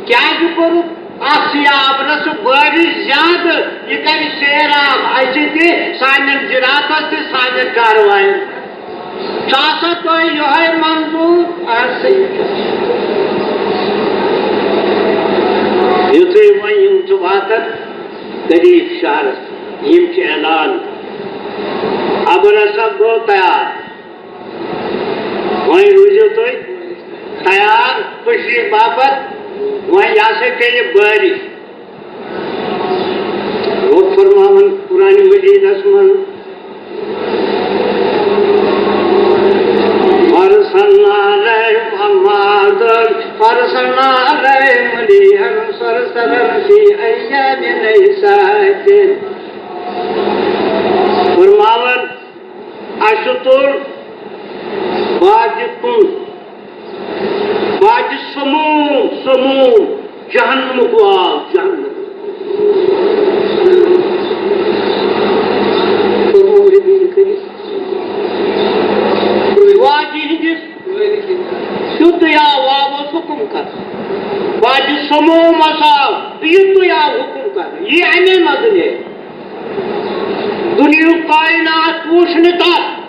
کیٛازِ کوٚرُکھ اَتھ سیاہ اَبرَس بٲرِش زیادٕ؟ یہِ کَرِ سیراب اَسہِ تہِ، سانٮ۪ن زِراعتَس تہِ، سانٮ۪ن کارٕوایَن۔ چھُ آسان تۄہہِ یِہوٚے منظوٗر؟ آ، صحیح۔ یُتھُے وۄنۍ یِم چھِ واتان قریٖب شہرَس، یِم چھِ اعلان، اَبر ہسا گوٚو تیار۔ وۄنۍ روٗزِو تُہۍ تیار خوشی باپتھ، وۄنۍ یہِ ہسا پیٚیہِ بٲرِش۔ رۄب فرماوان قرآنِ مجیٖدَس منٛز، "فَأَرْسَلْنَا عَلَيْهِمْ عَمَّا فَأَرْسَلْنَا عَلَيْهِمْ رِيحًا صَرْصَرًا فِي أَيَّامٍ نَحِسَاتٍ۔" فرماوان، اَسہِ تُل باجہِ کُن، باجہِ سموم، سموم، جہنمُک آب، جہنم۔ سموم رٔبیٖل کٔرِتھ۔ سموم ہسا، یہِ تُے آو حُکُم کرنہٕ، یہِ اَمے منٛزٕ نیرِ۔ دُنیہُک کائنات وُچھ نہٕ تَتھ،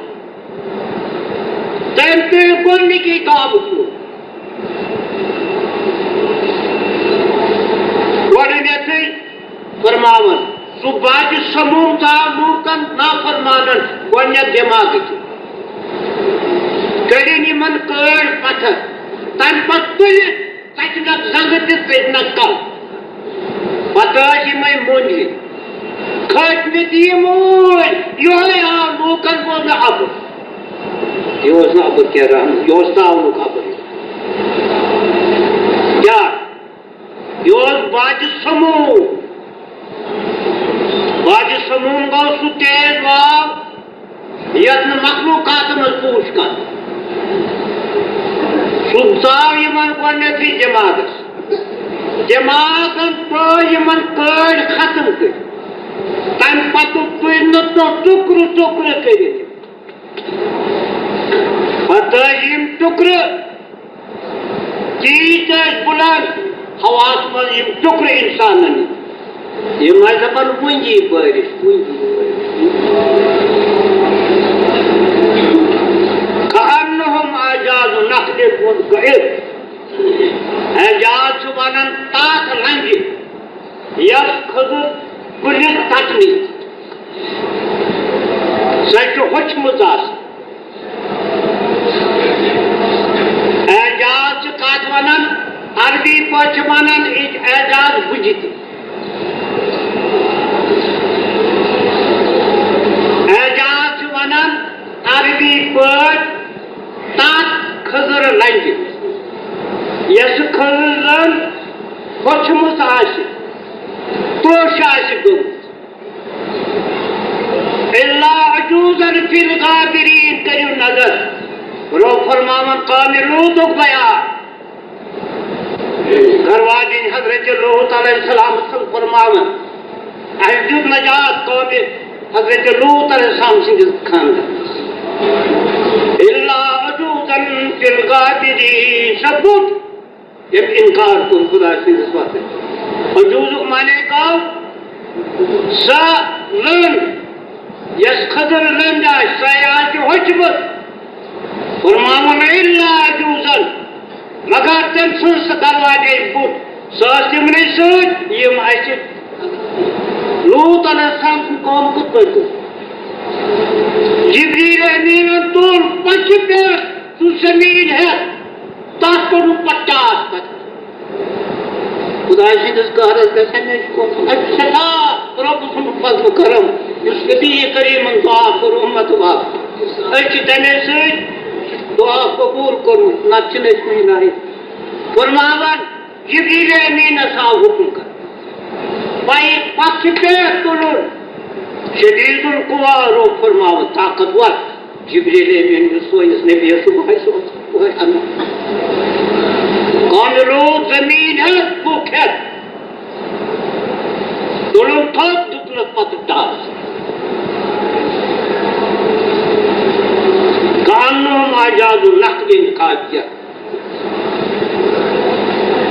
تٔمۍ تُلۍ گۄڈٕنِکی گامہٕ ژوٗر۔ گۄڈٕنیتھٕے فرماوان، سُہ باجہِ سموم ژاو لوٗکن نافرمانن گۄڈٕنیتھ دٮ۪ماغہٕ کہِ۔ کٔڑِن یِمن کٲڑۍ پتھر، تمہِ پتہٕ تُلِتھ ژَٹنَکھ زنٛگہٕ تہِ ژٔٹنَکھ کَلہٕ۔ پَتہٕ ٲسۍ یِمَے مۄنٛجہِ۔ کھٔتۍ مٕتۍ یِم اوٗرۍ، یِہوٚے آو لوٗکَن بوزنہٕ اَبُر۔ یہِ اوس نہٕ اَبُر کینٛہہ، رحم، یہِ اوس تاونُک اَبُر۔ کیٛاہ؟ یہِ اوس باجہِ سموم۔ باجہِ سموم گوٚو سُہ تیز واو، یتھ نہٕ مخلوقاتن منٛز پوٗچھ کانٛہہ۔ سُہ ژاو یِمن گۄڈٕنیتھٕے دٮ۪ماغس۔ دٮ۪ماغن ترٛٲے یِمن کٲڑۍ ختم کٔرِتھ۔ تمہِ پتہٕ تُج نہٕ تِم ٹُکرٕ ٹُکرٕ کٔرِتھ۔ پتہٕ ٲسۍ یِم ٹُکرٕ تیٖتۍ ٲسۍ بُلند، ہواہس منٛز یِم ٹُکرٕ اِنسانن۔ یِم ٲسۍ دَپان، "وۄنۍ یی بٲرِش، وۄنۍ یی بٲرِش۔" کأنہم أعجاز نخل منقعر۔ اعجاز چھُ وَنان تَتھ لنٛجہِ، یۄس کھٔزٕر کُلِس ژَٹنٕچ، سۄ چھِ ہوٚچھمٕژ آسان۔ اعجاز چھِ کَتھ وَنان، عربی پٲٹھۍ چھِ وَنان اعجاز بُجہِ تہِ۔ اعجاز چھِ وَنان عربی پٲٹھۍ تَتھ کھٔزٕر لنٛجہِ، یۄس کھٔزٕر زَن ہوٚچھمٕژ آسہِ، ترٛوٚش آسہِ گٔمٕژ۔ إلا عجوزا في الغابرين، کٔرِو نظر، رۄب فرماوان قومِ لوٗطُک بیان۔ گرواجِنۍ حضرت لوط علیہ السلام سٕنٛز فرماوان، اَسہِ دیُت نجات قومِ حضرت لوط علیہ السلام سٕنٛدِس خاندانس۔ إلا عجوزا في الغابرين، سۄ بُڈ، ییٚمۍ اِنکار کوٚر خۄداے سٕنٛدِس وَتَس۔ عجوٗزُک معنی گوٚو سۄ لٔنٛڈ، یۄس کھٔزٕر لٔنٛڈ آسہِ، سۄے آسہِ ہوٚچھمٕژ۔ فرماوُن إلا عجوزا، مگر تٔمۍ سٕنٛز سۄ گرواجے بُڈ، سۄ ٲس تِمنٕے سۭتۍ، یِم اَسہِ لوٗط علیہ السلام سُنٛد قوم کِتھ پٲٹھۍ کوٚر۔ جبریل امیٖنَن تُل پَچہِ پٮ۪ٹھ سُہ زٔمیٖن ہٮ۪تھ، تَتھ کوٚرُن پَتہٕ ٹاس پَتہٕ۔ خۄداے سٕنٛدِس قہرَس گژھِ ہمیشہِ کھوژُن۔ اَسہِ چھُ سٮ۪ٹھاہ رۄب سُنٛد فضل کرم، یُس نبی کریٖمَن دُعا کوٚر اُمت باپتھ۔ أسۍ چھِ تَمے سۭتۍ دُعا قبوٗل کوٚرمُت، نَتہٕ چھِنہٕ أسۍ کُنہِ لایق۔ فرماوان، جبریل امیٖنَس آو حُکُم کرنہٕ۔ پَیہِ پَتھ چھِ پٮ۪ٹھ تُلُن۔ شدید القوا، رۄب فرماوان، طاقتور۔ جبریل امین یُس سٲنِس نبیَس صُبحٲے سوز، وۄنۍ اَنُن۔ قومِ لوط زٔمیٖن ہٮ۪تھ، بُکھ ہٮ۪تھ۔ تُلُن تھوٚد، دیُتنَس پَتہٕ ٹاس۔ کأنہم أعجاز نخل خاویہ۔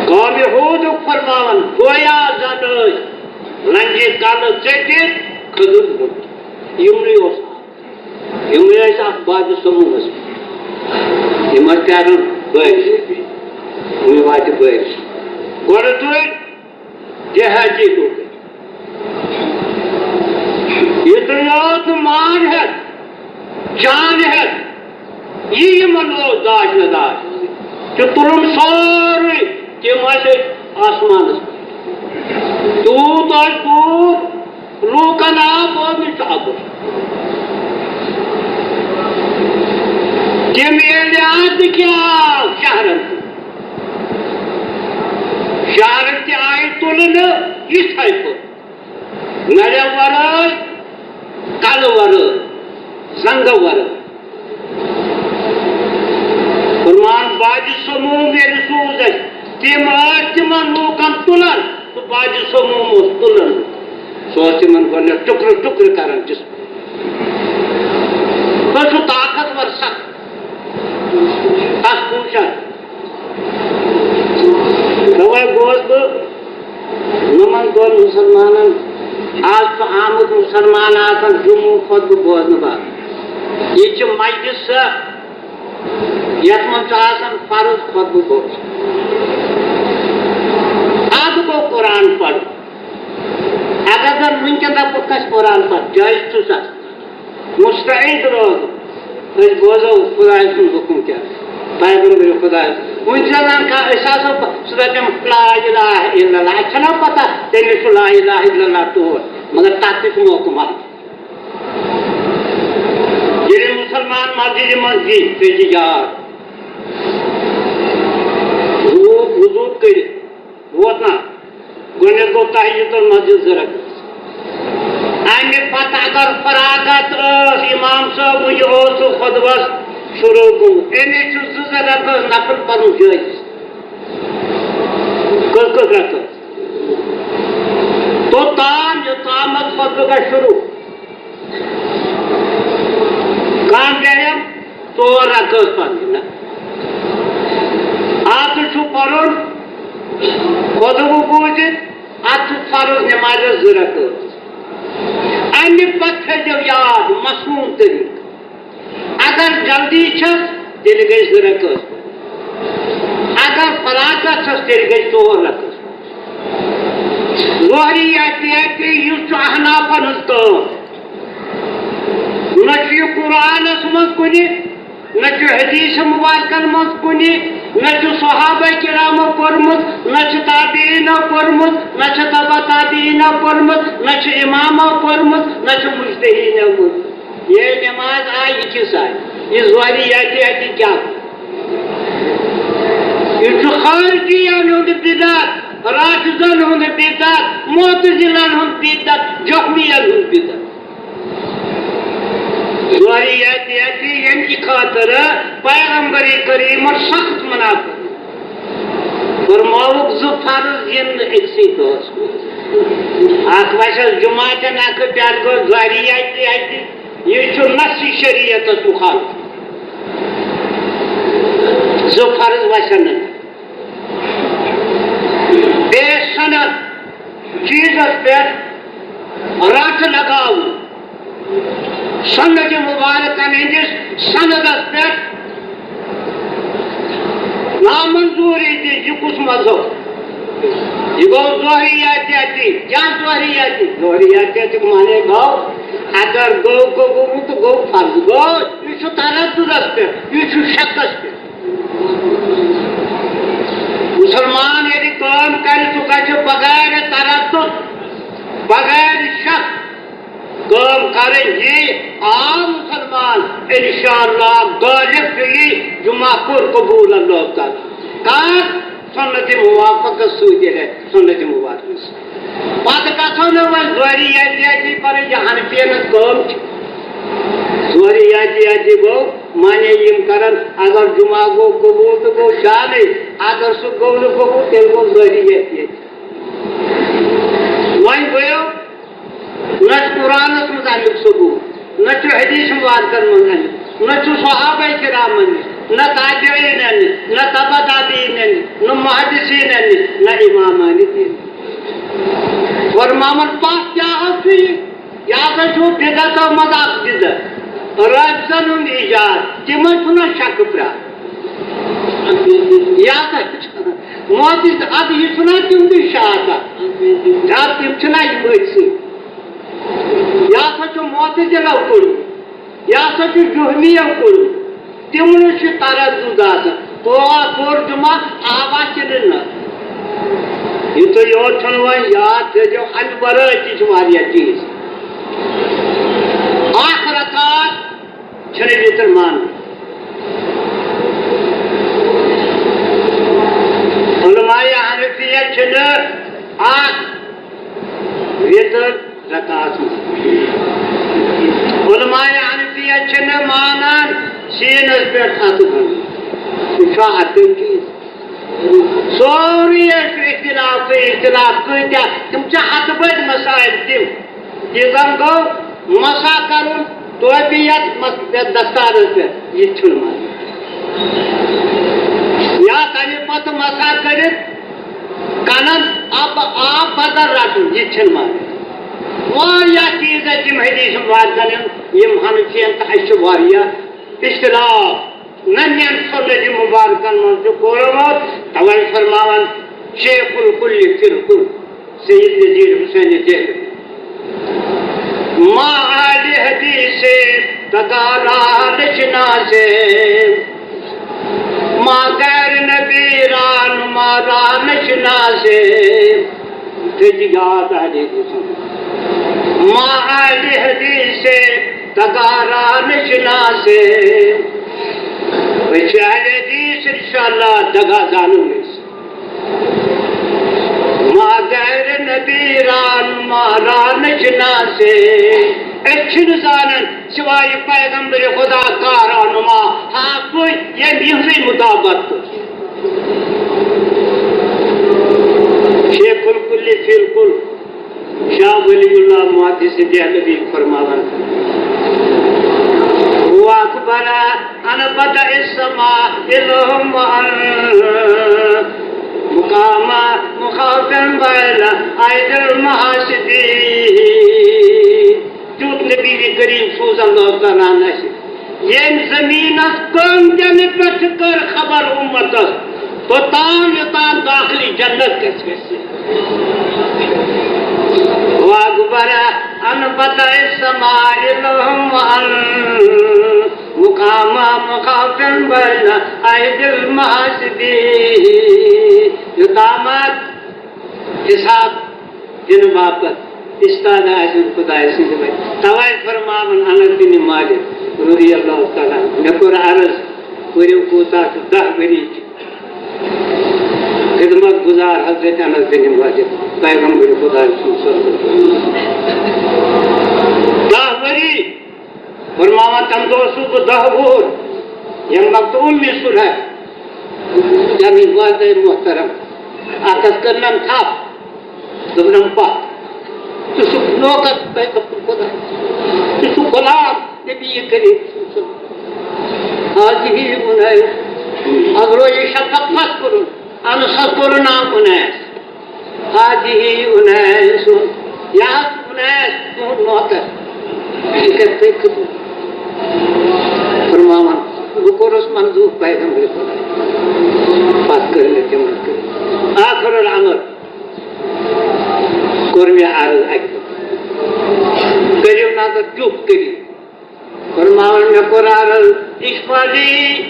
قومِ ہوٗدُک فرماوان، گویا زَن ٲسۍ لنٛجہِ کَلہٕ ژٔٹِتھ کھٔزٕر لوٚت۔ یِمنٕے اوس یِمَے ٲسۍ اَتھ باجہِ سموٗہَس منٛز۔ یِم ٲسۍ پیاران بٲرِش۔ وۄنۍ واتہِ بٲرِش۔ گۄڈٕ تُلۍ دیہاتی لوٗکھ۔ یہِ تُلۍ یوت نہٕ مان ہٮ۪تھ، جان ہٮ۪تھ، یہِ یِمَن اوس داج نہ داج۔ تہِ تُلُن سورُے، تِم ٲسۍ أتھۍ آسمانَس پٮ۪ٹھ۔ تیوٗت ٲسۍ دوٗر، لوٗکن آو بوزنہٕ چھُ اَبُر۔ تِم ییٚلہِ اَتھ کیٛاہ آو شہرن کُن؟ شہرن تہِ آیہِ تُلنہٕ یِتھَے پٲٹھۍ۔ نرٮ۪و ورٲے، کلہٕ ورٲے، زنٛگو ورٲے۔ فرمان باجہِ سموم ییٚلہِ سوٗز اَسہِ، تِم ٲسۍ تِمن لوٗکن تُلان، تہٕ باجہِ سموم اوس تُلان۔ سُہ اوس تِمن گۄڈٕنٮ۪تھ ٹُکرٕ ٹُکرٕ کران جسم۔ سُہ اوس سُہ طاقتور سخت۔ تَس پوٗچھان۔ تَوَے گوس بہٕ مُسلمانن آز چھُ آمُت مُسلمان آسان جمعہ خطبہٕ بوزنہٕ باپتھ۔ ییٚتہِ چھِ مجلس سۄ، یَتھ منٛز چھُ آسان فرض خطبہٕ بوزُن۔ اَدٕ گوٚو قرآن پَرُن۔ اگر زَن وٕنکٮ۪ن دَپُکھ اَسہِ قرآن پَر، جٲیِز چھُ سا؟ مستعد روزُن۔ أسۍ بوزو خدایہِ سُنٛد حُکُم کیٛاہ، پیغمبر خدایہِ۔ وۄنۍ چھِ دَپان کانٛہہ، أسۍ آسو پ-، سُہ دَپہِ، "لا الہ الا اللہ"، اَسہِ چھَنا پَتہ تٔمِس چھُ لا الہ الا اللہ ٹوٹھ، مگر تَتھ تہِ چھُ موقعہٕ مَرُن۔ ییٚلہِ مُسلمان مسجدِ منٛز یی، ژےٚ چھِ یاد، وضوٗ، وضوٗ کٔرِتھ ووت نا؟ گۄڈٕنٮ۪تھ گوٚو تحیت المسجد زٕ رکعت۔ اَمہِ پتہٕ اگر فراغت ٲس، امام صٲب وٕنہِ اوس سُہ خطبس شروع گوٚمُت، أمِس چھُ زٕ زٕ رکعت نفل پرُن جٲیز۔ کٔژ کٔژ رکعت؟ توٚتام یوٚتام خطبہٕ گژھِ شروع۔ کم جایم ژور رکعت پرنہِ نہ۔ اتھ چھُ پرُن خطبہٕ بوٗزِتھ، اتھ چھُ فرض نمازس زٕ رکعت۔ امہِ پتہٕ تھٲیزیو یاد مسنون طریقہٕ۔ اگر جلدی چھس، تیٚلہِ گٔے زٕ رکعت۔ اگر فراغت چھس، تیٚلہِ گٔے ژور رکعت۔ ظہری احتیاطی یُس چھُ احنافن ہٕنٛز کٲم۔ نہ چھُ یہِ قرآنس منٛز کُنہِ، نہ چھُ حدیث مبارکن منٛز کُنہِ، نہ چھُ صحابہ کرامو پوٚرمُت، نہ چھُ تابعینو پوٚرمُت، نہ چھُ تبع تابعینو پوٚرمُت، نہ چھُ امامو پوٚرمُت، نہ چھُ مجتہدینو پوٚرمُت۔ یہِ نماز آیہِ یہِ کِژھ آیہِ؟ یہِ ظہری احتیاطی کیٛاہ؟ یہِ چھُ خارجین ہُنٛد بدعت، رافضن ہُنٛد بدعت، معتزلن ہُنٛد بدعت، جہمین ہُنٛد بدعت۔ ظہری احتیاطی ییٚمہِ خٲطرٕ پیغمبر کریمن سخت منع کوٚر۔ فرمووُکھ زٕ فرض یِن نہٕ أکسٕے دۄہس منٛز۔ اکھ وَسٮ۪س جمعہ تہِ نکھٕ پٮ۪ٹھ گوٚو ظہری احتیاطی۔ یہِ چھُ نص شریعتس مخالف۔ زٕ فرض وَسن نہٕ۔ بے سند چیزس پٮ۪ٹھ رٹ لگاوُن، سنت مبارکن ہٕنٛدِس سندس پٮ۪ٹھ نامنظوری دِنۍ، یہِ کُس مذہب؟ یہِ گوٚو ظہری احتیاطی۔ کیٛاہ ظہری احتیاطی؟ ظہری احتیاطی معنی گوٚو، اگر گوٚو قبول تہٕ گوٚو فرض۔ گوٚو، یہِ چھُ ترددس پٮ۪ٹھ، یہِ چھُ شکس پٮ۪ٹھ۔ مُسلمان ییٚلہِ کٲم کرِ، سُہ گژھِ بغیر تردد، بغیر شک کٲم کرٕنۍ۔ یہِ آو مُسلمان، انشاءاللہ غالب پیٚیہِ، جمعہ کوٚر قبول اللہ تعالیٰ۔ کر؟ سنت موافقس سۭتۍ ییٚلہِ سنت موافقس۔ پتہٕ گژھو نہٕ وۄنۍ ظہری احتیاطی پرٕنۍ، یہِ حنفین ہٕنٛز کٲم چھِ۔ ظہری احتیاطی گوٚو، معنی یِم کرن، اگر جمعہ گوٚو قبول تہٕ گوٚو جانٕے، اگر سُہ گوٚو نہٕ قبول، تیٚلہِ گوٚو ظہری احتیاطی۔ وۄنۍ گوٚو، نہ چھُ قرآنس منٛز اَمیُک ثبوت، نہ چھُ حدیث مبارکن منٛز اَمیُک، نہ چھُ صحابہ کرامن نِش، نہ تابعینن نِش، نہ تبع تابعینن نِش، نہ محدثینن نِش، نہ امامان دین۔ فرماوان پتھ کیٛاہ حظ چھُ یہِ؟ یہِ ہسا چھُ بدعتو منٛز اکھ بدعت، رٲفضن ہُنٛد ایجاد، تِمن چھُنہ شکہٕ پرٛاہ۔ یہِ ہسا چھُ معتز-، ادٕ یہِ چھُنہ تِہُنٛدُے شاہ اکھ۔ جناب، تِم چھِنہ یِم أتھۍ سۭتۍ۔ یہِ ہسا چھُ معتزلو کوٚرمُت، یہِ ہسا چھُ جہمیو کوٚرمُت۔ تِمن چھُ تردد آسان۔ تو آ کوٚر جمعہ، آوا کِنہٕ نہ؟ یہِ تُہۍ یوت چھُنہٕ وۄنۍ یاد تھٲیزیو، اَمہِ ورٲے تہِ چھِ واریاہ چیٖز۔ اکھ رکعت چھِنہٕ وِتر مانان۔ علماء حنفیہ چھِنہٕ اکھ وِتر رکعت منٛز۔ علماء حنفیہ چھِنہٕ مانان سیٖنس پٮ۪ٹھ اَتھٕ گنٛڈُن۔ یہِ چھا اَتھ چیٖز؟ سورُے چھُ اختلاف تہٕ اختلاف، کۭتیٛاہ تِم چھِ ہَتہٕ بٔدۍ مسائل تِم۔ یہِ زن گوٚو مسح کرُن ٹوپی یتھ مس-، یتھ دستارس پٮ۪ٹھ، یہِ تہِ چھُنہٕ مانان۔ یا تمہِ پتہٕ مسح کٔرِتھ کنن آب، آب بدل رٹُن، یہِ تہِ چھِنہٕ مانان۔ واریاہ چیٖز ٲسۍ تِم حدیث مبارکن ہٕنٛدۍ، یِم ہنہٕ چھِ یِم تہٕ اَسہِ چھِ واریاہ اختلاف۔ نہ نٮ۪ن سنت مبارکن منٛز چھُ کوٚرمُت، توے فرماوان شیخ الکل فی الکل سید نذیر حسین دہلوی، ما اہل حدیث دگا را نشناسے، ما غیر نبی رہنما را نشناسے۔ تھٲیِو یاد اہل حدیث۔ ما اہل حدیث دگا را نشناسے۔ أسۍ چھِ اہل حدیث، انشاءاللہ دگا زانو أسۍ۔ ما غیر نبی رہنما را نشناسے۔ أسۍ چھِنہٕ زانان سوائے پیغمبر خدا کا رہنما، ہاں، سُے ییٚمۍ یِہٕنٛزٕے مطابقت کٔر۔ شیخ الکل فی الکل شاہ ولی اللہ محدث دہلوی فرماوان، هو اکبر ان بدء السماء علم ان مقام مخاف بین ایدی المحاسبین۔ تیُتھ نبی کریم سوز اللہ تعالیٰ ہن اَسہِ، ییٚمۍ زٔمیٖنَس کٲنٛگٮ۪ن پٮ۪ٹھ کٔر خبر اُمتَس، توٚتام یوٚتام داخلی جنت گژھِ گژھِ۔ واکبر ان بدء السماء علم ان مقام مخاف بین ایدی المحاسبین۔ یوٚتامَتھ حساب دِنہٕ باپتھ استاد آسن خدای سٕنٛدِ وتہِ۔ توے فرماوان انس بن مالک رضی اللہ تعالیٰ عنہ، مےٚ کوٚر عرض، پٔرِو کوٗتاہ چھُ، دَہ ؤری خدمت گزار حضرت انس بن مالک پیغمبر خدای سُنٛد صلی اللہ علیہ وسلم۔ دَہ ؤری۔ فرماوان، تَمہِ دۄہ اوسُس بہٕ دَہ وُہُر، ییٚمہِ وقتہٕ اُمہِ صلح تَمِچ والدہ محترم اَتھس کٔرنَم تھپھ، دوٚپنَم، پَکھ، ژٕ چھُکھ نوکر پیغمبر خدا، ژٕ چھُکھ غلام نبی کریم صلی اللہ علیہ وسلم۔ حاضی انیس، اگرو یہ شفقت مت کرو، انسس کرو نام انیس۔ حاضی انیس، یا انیس تُہُنٛد نوکر۔ یہِ کَتہِ تُہۍ خدمت فرماوان؟ بہٕ کوٚرُس منظوٗر پیغمبر خدا۔ پَتہٕ کٔر مےٚ تِمن کٔر۔ آخر الامر کوٚر مےٚ عرض اَکہِ دۄہ۔ کٔرِو نظر، کیُتھ کٔرِو۔ فرماوان، مےٚ کوٚر عرض، اشفع لی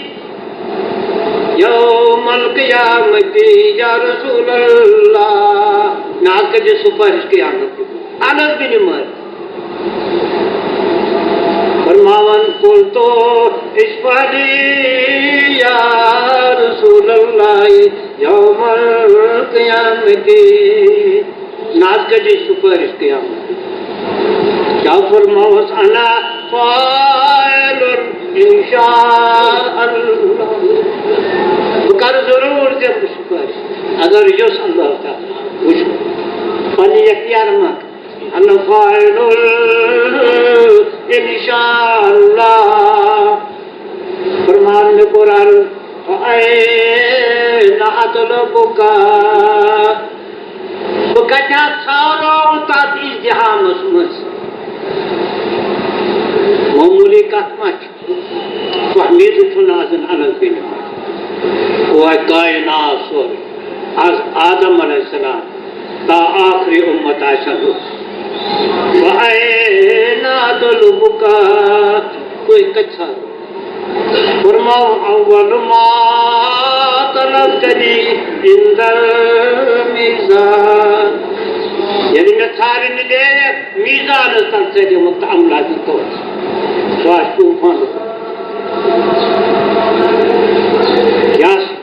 یوم القیامتی یا رسول اللہ۔ مےٚ حظ کٔرۍ زِ سُفٲرِش قیامت کہِ دۄہ۔ انس بن مالک فرماوان، قلت اشفع لی یا رسول اللہ یوم القیامتی۔ نہ حظ کٔرۍ زِ سُفٲرِش قیامت۔ کیٛاہ فرمووُس؟ انا فاعل ان شاء اللہ۔ بہٕ کرٕ ضروٗر ژےٚ سُفٲرِش، اگر یوٚژھ اللہ تعالیٰ۔ وٕچھِو، پننہِ یختیار منٛز۔ انا فاعل ان شاء اللہ۔ فرمان مےٚ کوٚر عرض، فأین اطلبک؟ بہٕ کَتہِ حظ ژھانٛڈو تَتھ اجتحامَس منٛز؟ معموٗلی کَتھ ما چھِ؟ تۄہہِ میٖزٕ چھُنہٕ آسان انس بن مالک۔ وۄنۍ کائنات سورُے، از آدم علیہ السلام تا آخری امت آسن۔ فأین اطلبک؟ تُہۍ کَتہِ ژھانٛڈو؟ فرماو، اول ما طلبتنی عند المیزان۔ ییٚلہِ مےٚ ژھارن لیکھ میزانس تل ژےٚ دِمُت تہٕ املاتی طور۔ سُہ آسہِ طوفان۔ کیٛاہ آسہِ،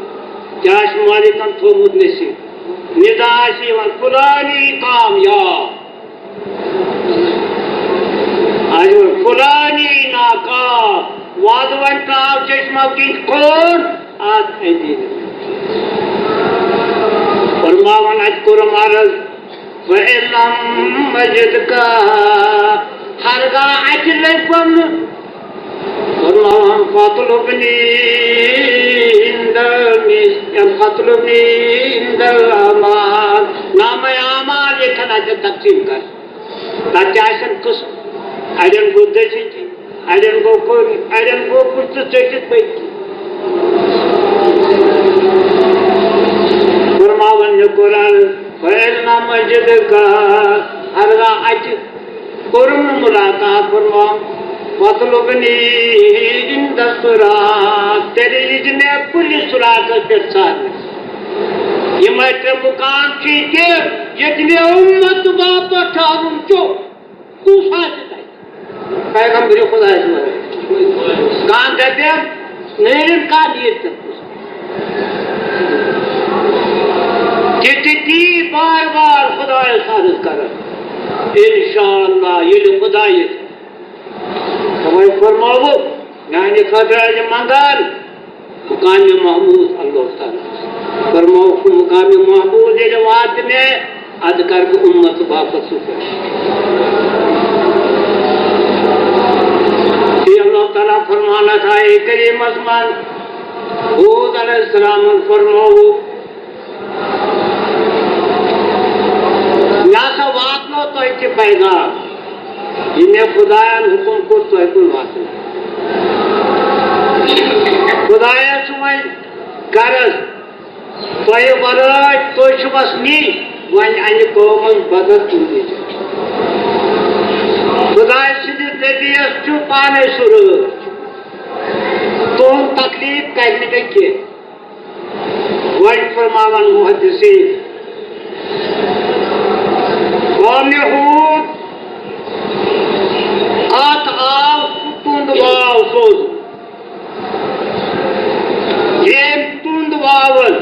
کیٛاہ آسہِ مالکن تھوٚومُت نصیب؟ ندا آسہِ یِوان، فلانی کامیاب۔ آز وۄنۍ فلانی ناکام، وادٕ وۄنۍ ترٛاو چشمہ کِنۍ کھوٚن اَتھ أنٛدۍ أنٛدۍ۔ فرماوان اَتہِ کوٚرُم عرض، فإن لم أجدک، ہرگاہ اَتہِ لٔبِم نہٕ، فرماوان، فاطلبنی عند المیز-، فاطلبنی عند الاعمال۔ نامہ اعمال آسہِ تقسیٖم کَرٕنۍ۔ تَتھ تہِ آسن قٕسم، اَڑٮ۪ن گوٚو دٔچھِنۍ کِنۍ، اَڑٮ۪ن گوٚو کھوٚرِ، اَڑٮ۪ن گوٚو بُتھِ تہٕ ژٔٹِتھ پٔتۍ کِنۍ۔ فرماوان چھُ قرآن، فَإِنْ لَمْ يَجِدْ، ہرگاہ اَتہِ کوٚرُم نہٕ مُلاقات، فرماوان، فَاطْلُبْنِي عِنْدَ الصِّرَاطِ، تیٚلہِ یِیہِ مےٚ پُلہِ صِراطَس پٮ۪ٹھ ژھانٛڈنہِ۔ یِمے ترٛےٚ مُقام چھِ تِم، ییٚتہِ مےٚ اُمت باپتھ تھاوُن چھُ۔ کُس آسہِ تَتہِ؟ پیغمبر خدا آسہِ وَنان۔ کانٛہہ دَپہِ، نیرِن کانٛہہ نیرِ تَتہِ۔ تہِ تہِ تی بار بار خدایَس عرض کران۔ اِنشاءاللہ، ییٚلہِ خدا ییٚژھِ۔ تَوَے فرمووُکھ، میٛانہِ خٲطرٕ آسہِ منٛگان مقامِ محمود اللہ تعالیٰ۔ فرمووُکھ، مقامِ محمود ییٚلہِ واتہِ مےٚ، اَدٕ کَرٕ بہٕ اُمت باپتھ سُہ کٲم۔ بیٚیہِ اللہ تعالیٰ فرماوان اَتھ آیہِ کریٖمَس منٛز، ہوٗد علیہ السلامَن فرمووُکھ، مےٚ ہسا واتنو تۄہہِ تہِ پیغام، یہِ مےٚ خدایَن حُکُم کوٚر تۄہہِ کُن واتناوُن۔ خدایَس چھُ وۄنۍ غرض، تۄہہِ وَرٲے، تُہۍ چھِو بس نِنۍ، وۄنۍ اَنہِ قومَس بدل تُہنٛدِ جایہِ۔ خدایہِ سٕنٛدِس نبیَس چھُ پانَے سُہ رٲچھ، تُہُنٛد تکلیٖف کَرِ نہٕ مےٚ کینٛہہ۔ وۄنۍ فرماوان محدثین، قومِ ہوٗد، اَتھ آو سُہ تُنٛد واو سوزنہٕ۔ ییٚمۍ تُنٛد واوَن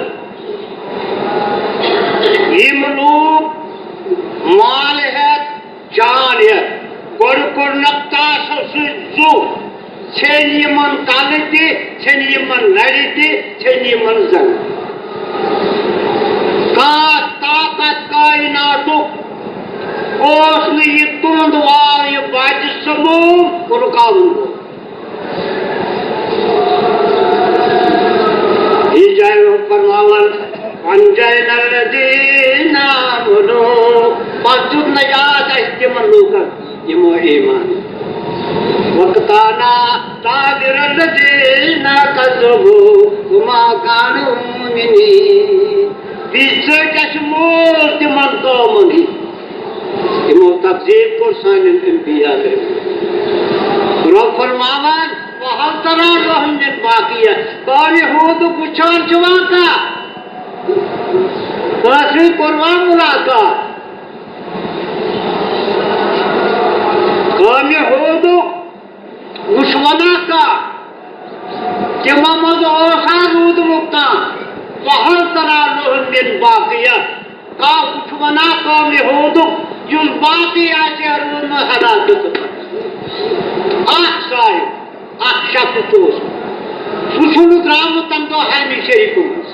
یِم لوٗکھ مال ہٮ۪تھ جان ہٮ۪تھ، گۄڈٕ کوٚرنکھ تاسو سۭتۍ زُو، ژھیٚنۍ یِمن کلہٕ تہِ، ژھیٚنۍ یِمن نرِ تہِ، ژھیٚنۍ یِمن زنٛگہٕ۔ کانٛہہ طاقت کائناتُک اوس نہٕ یہِ تُنٛد واو، یہِ بجہِ سموم رُکاوُن وول۔ یہِ جایہِ فرماوان، وَأَنجَيْنَا الَّذِينَ آمَنُوا، پتہٕ دیُت نجات اَسہِ تِمن لوٗکن، یِمو ایمان۔ وَقَطَعْنَا دَابِرَ الَّذِينَ كَذَّبُوا وَمَا كَانُوا مُؤْمِنِينَ۔ بیٚیہِ ژٔٹۍ اَسہِ موٗل تِمن قومن ہٕنٛدۍ۔ یِمو تکذیٖب کوٚر سانٮ۪ن انبیاء۔ رۄب فرماوان، وَهَلْ تَرَىٰ لَهُم مِّن بَاقِيَةٍ۔ قومِ ہوٗدُک وٕچھان چھِوا کانٛہہ؟ کٲنٛسہِ سۭتۍ کوٚروا مُلاقات؟ قومِ ہوٗدُک وٕچھونا کانٛہہ؟ تِمو منٛز اوسا روٗدمُت کانٛہہ؟ وَهَلْ تَرَىٰ لَهُم مِّن بَاقِيَةٍ۔ کانٛہہ وٕچھونا قومِ ہوٗدُک، یُس باقٕے آسہِ ہا روٗدمُت ہلاکتہٕ پتہٕ؟ اکھ صاحب، اکھ شخص تہِ اوس۔ سُہ چھُنہٕ درٛامُت تَمہِ دۄہ حرمہِ شریٖفہٕ منٛز۔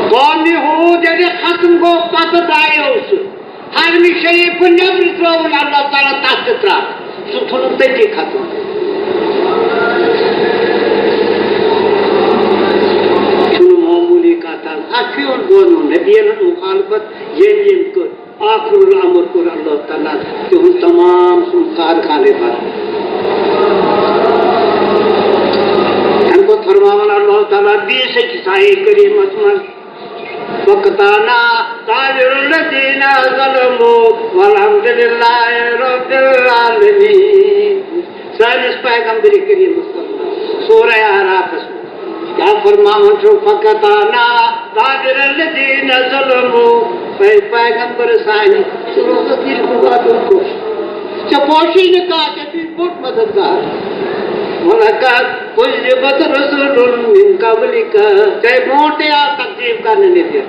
قومِ ہوٗد ییٚلہِ ختم گوٚو، پتہٕ درٛایو سُہ۔ حرمہِ شریٖفہٕ نٮ۪برٕ ترٛووُن اللہ تعالیٰ تَتھ تہِ ترٛٹھ۔ سُہ ژھُنُن تٔتی ختم۔ چھُنہٕ معموٗلی کَتھ حظ۔ اَتھ چھُ یِوان بولنہٕ نبیَن ہٕنٛز مُخالفت، ییٚمۍ ییٚمۍ کٔر۔ آخر الامر کوٚر اللہ تعالیٰ تِہُنٛد تمام سُنٛد کارخانَے بنٛد۔ اَمہِ پتہٕ فرماوان اللہ تعالیٰ بیٚیِس أکِس آیے کریٖمَس منٛز، وَقَطَعْنَا دَابِرَ الَّذِينَ ظَلَمُوا وَالْحَمْدُ لِلَّهِ رَبِّ الْعَالَمِينَ۔ سٲنِس پیغمبر کریٖمَس صلی اللہ علیہ وسلم، سورہ اعرافَس منٛز کیٛاہ فرماوان چھُ، فَقَطَعْنَا دَابِرَ الَّذِينَ ظَلَمُوا۔ اے پیغمبر سانہِ، ژٕ روزَکھ ییٚلہِ بہٕ وَدُن گوٚژھ۔ ژےٚ پوشی نہٕ کانٛہہ، ژےٚ چھُے بوٚڑ مددگار۔ وَلَقَدْ كُذِّبَتْ رُسُلٌ مِّن قَبْلِكَ، ژےٚ برونٛٹھٕے آو تکذیٖب کرنہٕ نبی۔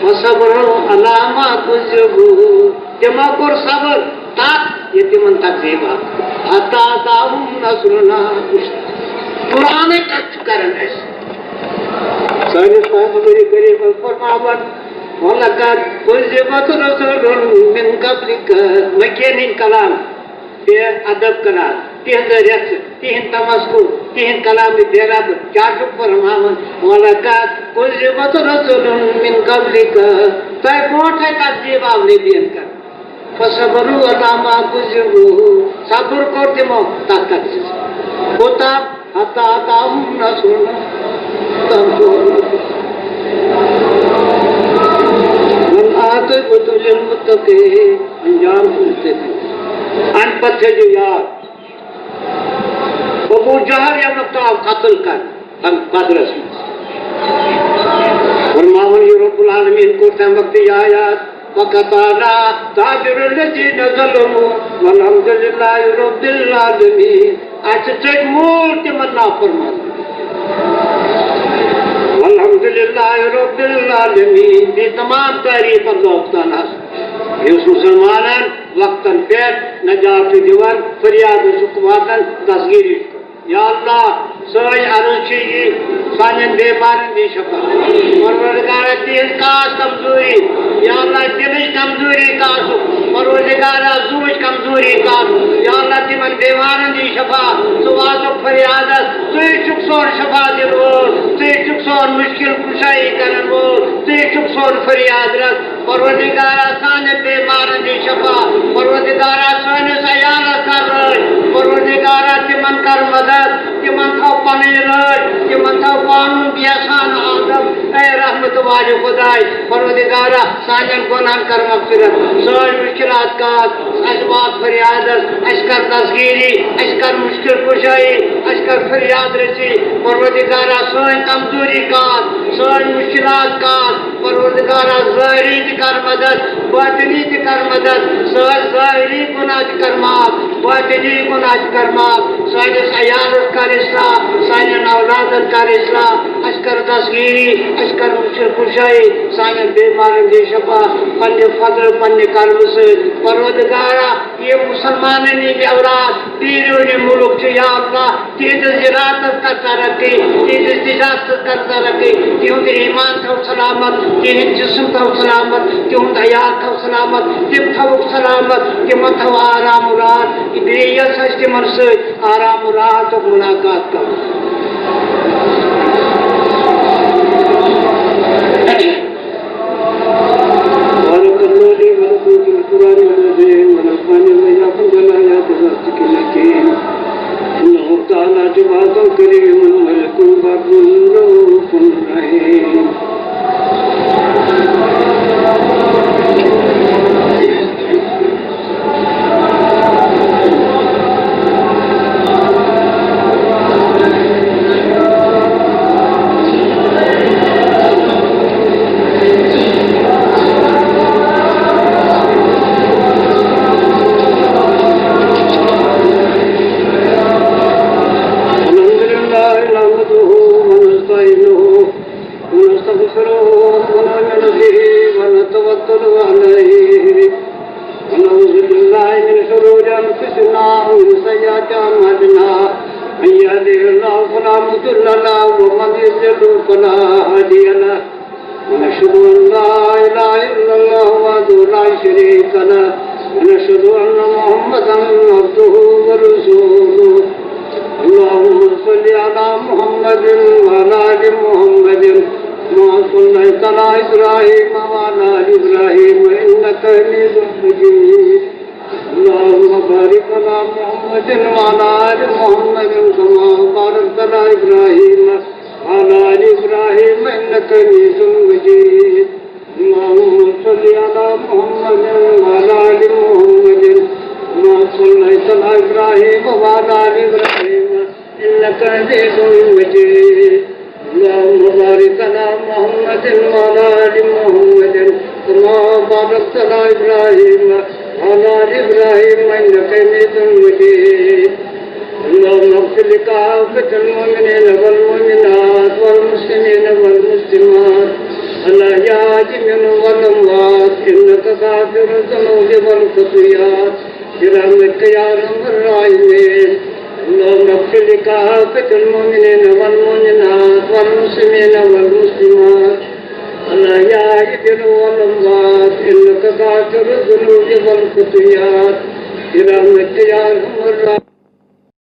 فَصَبْرٌ عَلَىٰ مَا كُذِّبُوا، تِمو کوٚر صبر تَتھ، یہِ تِمن تکذیٖب آو۔ حَتَّىٰ أَتَاهُمْ نَصْرُنَا۔ قرآنٕے کَتھ چھُ کران اَسہِ۔ سٲنِس پیغمبر کریٖمَس فرماوان، وَلَقَدْ كُذِّبَتْ رُسُلٌ مِّن قَبْلِكَ، مکین ہٕنٛدۍ کلام، بے ادب کران، تِہنٛز رژھ، تِہنٛد تمسخر، تِہنٛد کلام بے ربط۔ کیٛاہ چھُکھ فرماوان؟ وَلَقَدْ كُذِّبَتْ رُسُلٌ مِّن قَبْلِكَ تۄہہِ برونٛٹھے تکذیٖب آو نبیَن کرنہٕ۔ فصبروا علی ما کذبوا، صبر کوٚر تِمو تتھ تکذیٖبس۔ کوٗتاہ؟ حتی اتاہم نصرنا۔ والعاقبۃ للمتقین۔ انجام چھُ مُتقیٖن۔ اَمہِ پتہٕ تھٲیِو یاد، ابو جہل ییٚمہِ وقتہٕ آو قتل کرنہٕ۔ تَتھ بدرس منٛز۔ فرماوان یہِ رب العالمین کوٚر تَمہِ وقتہٕ یہِ آیات، "وقطعنا دابر الذین ظلموا والحمد للہ رب العالمین۔" اَسہِ ژٔٹۍ موٗل تِمن نافرمانن۔ والحمد للہ رب العالمین، بیٚیہِ تمام تعریف اللہ تعالیٰ ہس، یُس مسلمانن وقتن پٮ۪ٹھ نجات چھُ دِوان، فریاد چھُ واتان، دستگیری چھُ۔ یا اللہ، سٲنۍ عرض چھِ یہِ، سانٮ۪ن بیمارن دِ شفا۔ پروردگارا، تِہنٛز کاس کمزوری، یا اللہ، دِلٕچ کمزوری کاسُکھ، پروردگارا، زُوٕچ کمزوری کاسُکھ، یا اللہ، تِمن بیمارن دِ شفا۔ ژٕ واتُکھ فریادس، ژٕے چھُکھ سون شفا دِنہٕ وول، ژٕے چھُکھ سون مُشکِل کُشٲیی کرن وول، ژٕے چھُکھ سون فریاد رس۔ پروردگارا، سانٮ۪ن بیمارن دِ شفا۔ پروردگارا، سٲنِس عیالس کر رٲچھ۔ پروردگارا، تِمن کر مدد، تِمن تھاو پنٕنۍ رٲچھ، تِمن تھاو پانہٕ ؤنۍ یژھان آدم۔ اے رحمت والہِ خداے، پروردگارا، سانٮ۪ن گۄناہن کر مغفرت، سٲنۍ مُشکلات کاس، اَسہِ وات فریادس، اَسہِ کر دستگیری، اَسہِ کر مُشکل کُشٲیی، اَسہِ کر فریاد رسی۔ پروردگارا، سٲنۍ کمزوری کاس، سٲنۍ مُشکلات کاس، پروردگارا، ظٲہری تہِ کر مدد، باطنی تہِ کر مدد، سٲنۍ ظٲہری گناہ تہِ کر معاف، باطنی گناہ تہِ کر معاف، سٲنِس عیالس کر اصلاح، سانٮ۪ن اولادن کر اصلاح، اَسہِ کر دستگیری، اَسہِ کر مُشکل کُشٲیی، سانٮ۪ن بیمارن دِ شفا، پننہِ فضلہٕ، پننہِ کرمہٕ سۭتۍ۔ پروردگارا، یِم مسلمانن ہٕنٛدۍ اولاد بیرونی مُلک چھِ، یا اللہ، تِہنٛدِس زِراعتس کر ترقی، تِہنٛدِس تجارتس کر ترقی، تِہُنٛد ایمان تھاو سلامت، تِہُنٛد جسم تھاو سلامت، تِہُنٛد عیال تھاو سلامت، تِم تھاوُکھ سلامت، تِمن تھاو آرام و راحت۔ بیٚیہِ یۄس اَسہِ تِمن سۭتۍ آرام و راحتُک ملاقات کرُن۔ بارك الله لي ولكم في القرآن العظيم ونفعني وإياكم بالآيات والذكر الحكيم. إنه تعالى جواد كريم ملك بر رؤوف رحيم. الحمد لله نحمده ونستعينه ونستغفره ونؤمن به ونتوكل عليه. ونعوذ بالله من شرور أنفسنا ومن سيئات أعمالنا. من يهده الله فلا مضل له ومن يضلل فلا هادي له. ونشهد أن لا إله إلا الله وحده لا شريك له. ونشهد أن محمدا عبده ورسوله. اللهم صل على محمد وعلى آل محمد كما صليت على إبراهيم وعلى آل إبراهيم إنك حميد مجيد. اللهم بارك على محمد وعلى آل محمد كما باركت على إبراهيم وعلى آل إبراهيم إنك حميد مجيد. اللهم صل على محمد وعلى آل محمد كما صليت على إبراهيم وعلى آل إبراهيم إنك حميد مجيد. اللهم بارك على محمد وعلى آل محمد كما باركت على إبراهيم وعلى آل إبراهيم إنك حميد مجيد. اللهم اغفر لكافة المؤمنين والمؤمنات والمسلمين والمسلمات الأحياء منهم والأموات إنك غافر الذنوب والخطيئات برحمتك يا أرحم الراحمين. اللهم اغفر لكافة المؤمنين والمؤمنات والمسلمين والمسلمات الأحياء منهم والأموات إنك غافر الذنوب والخطيئات برحمتك يا أرحم الراحمين.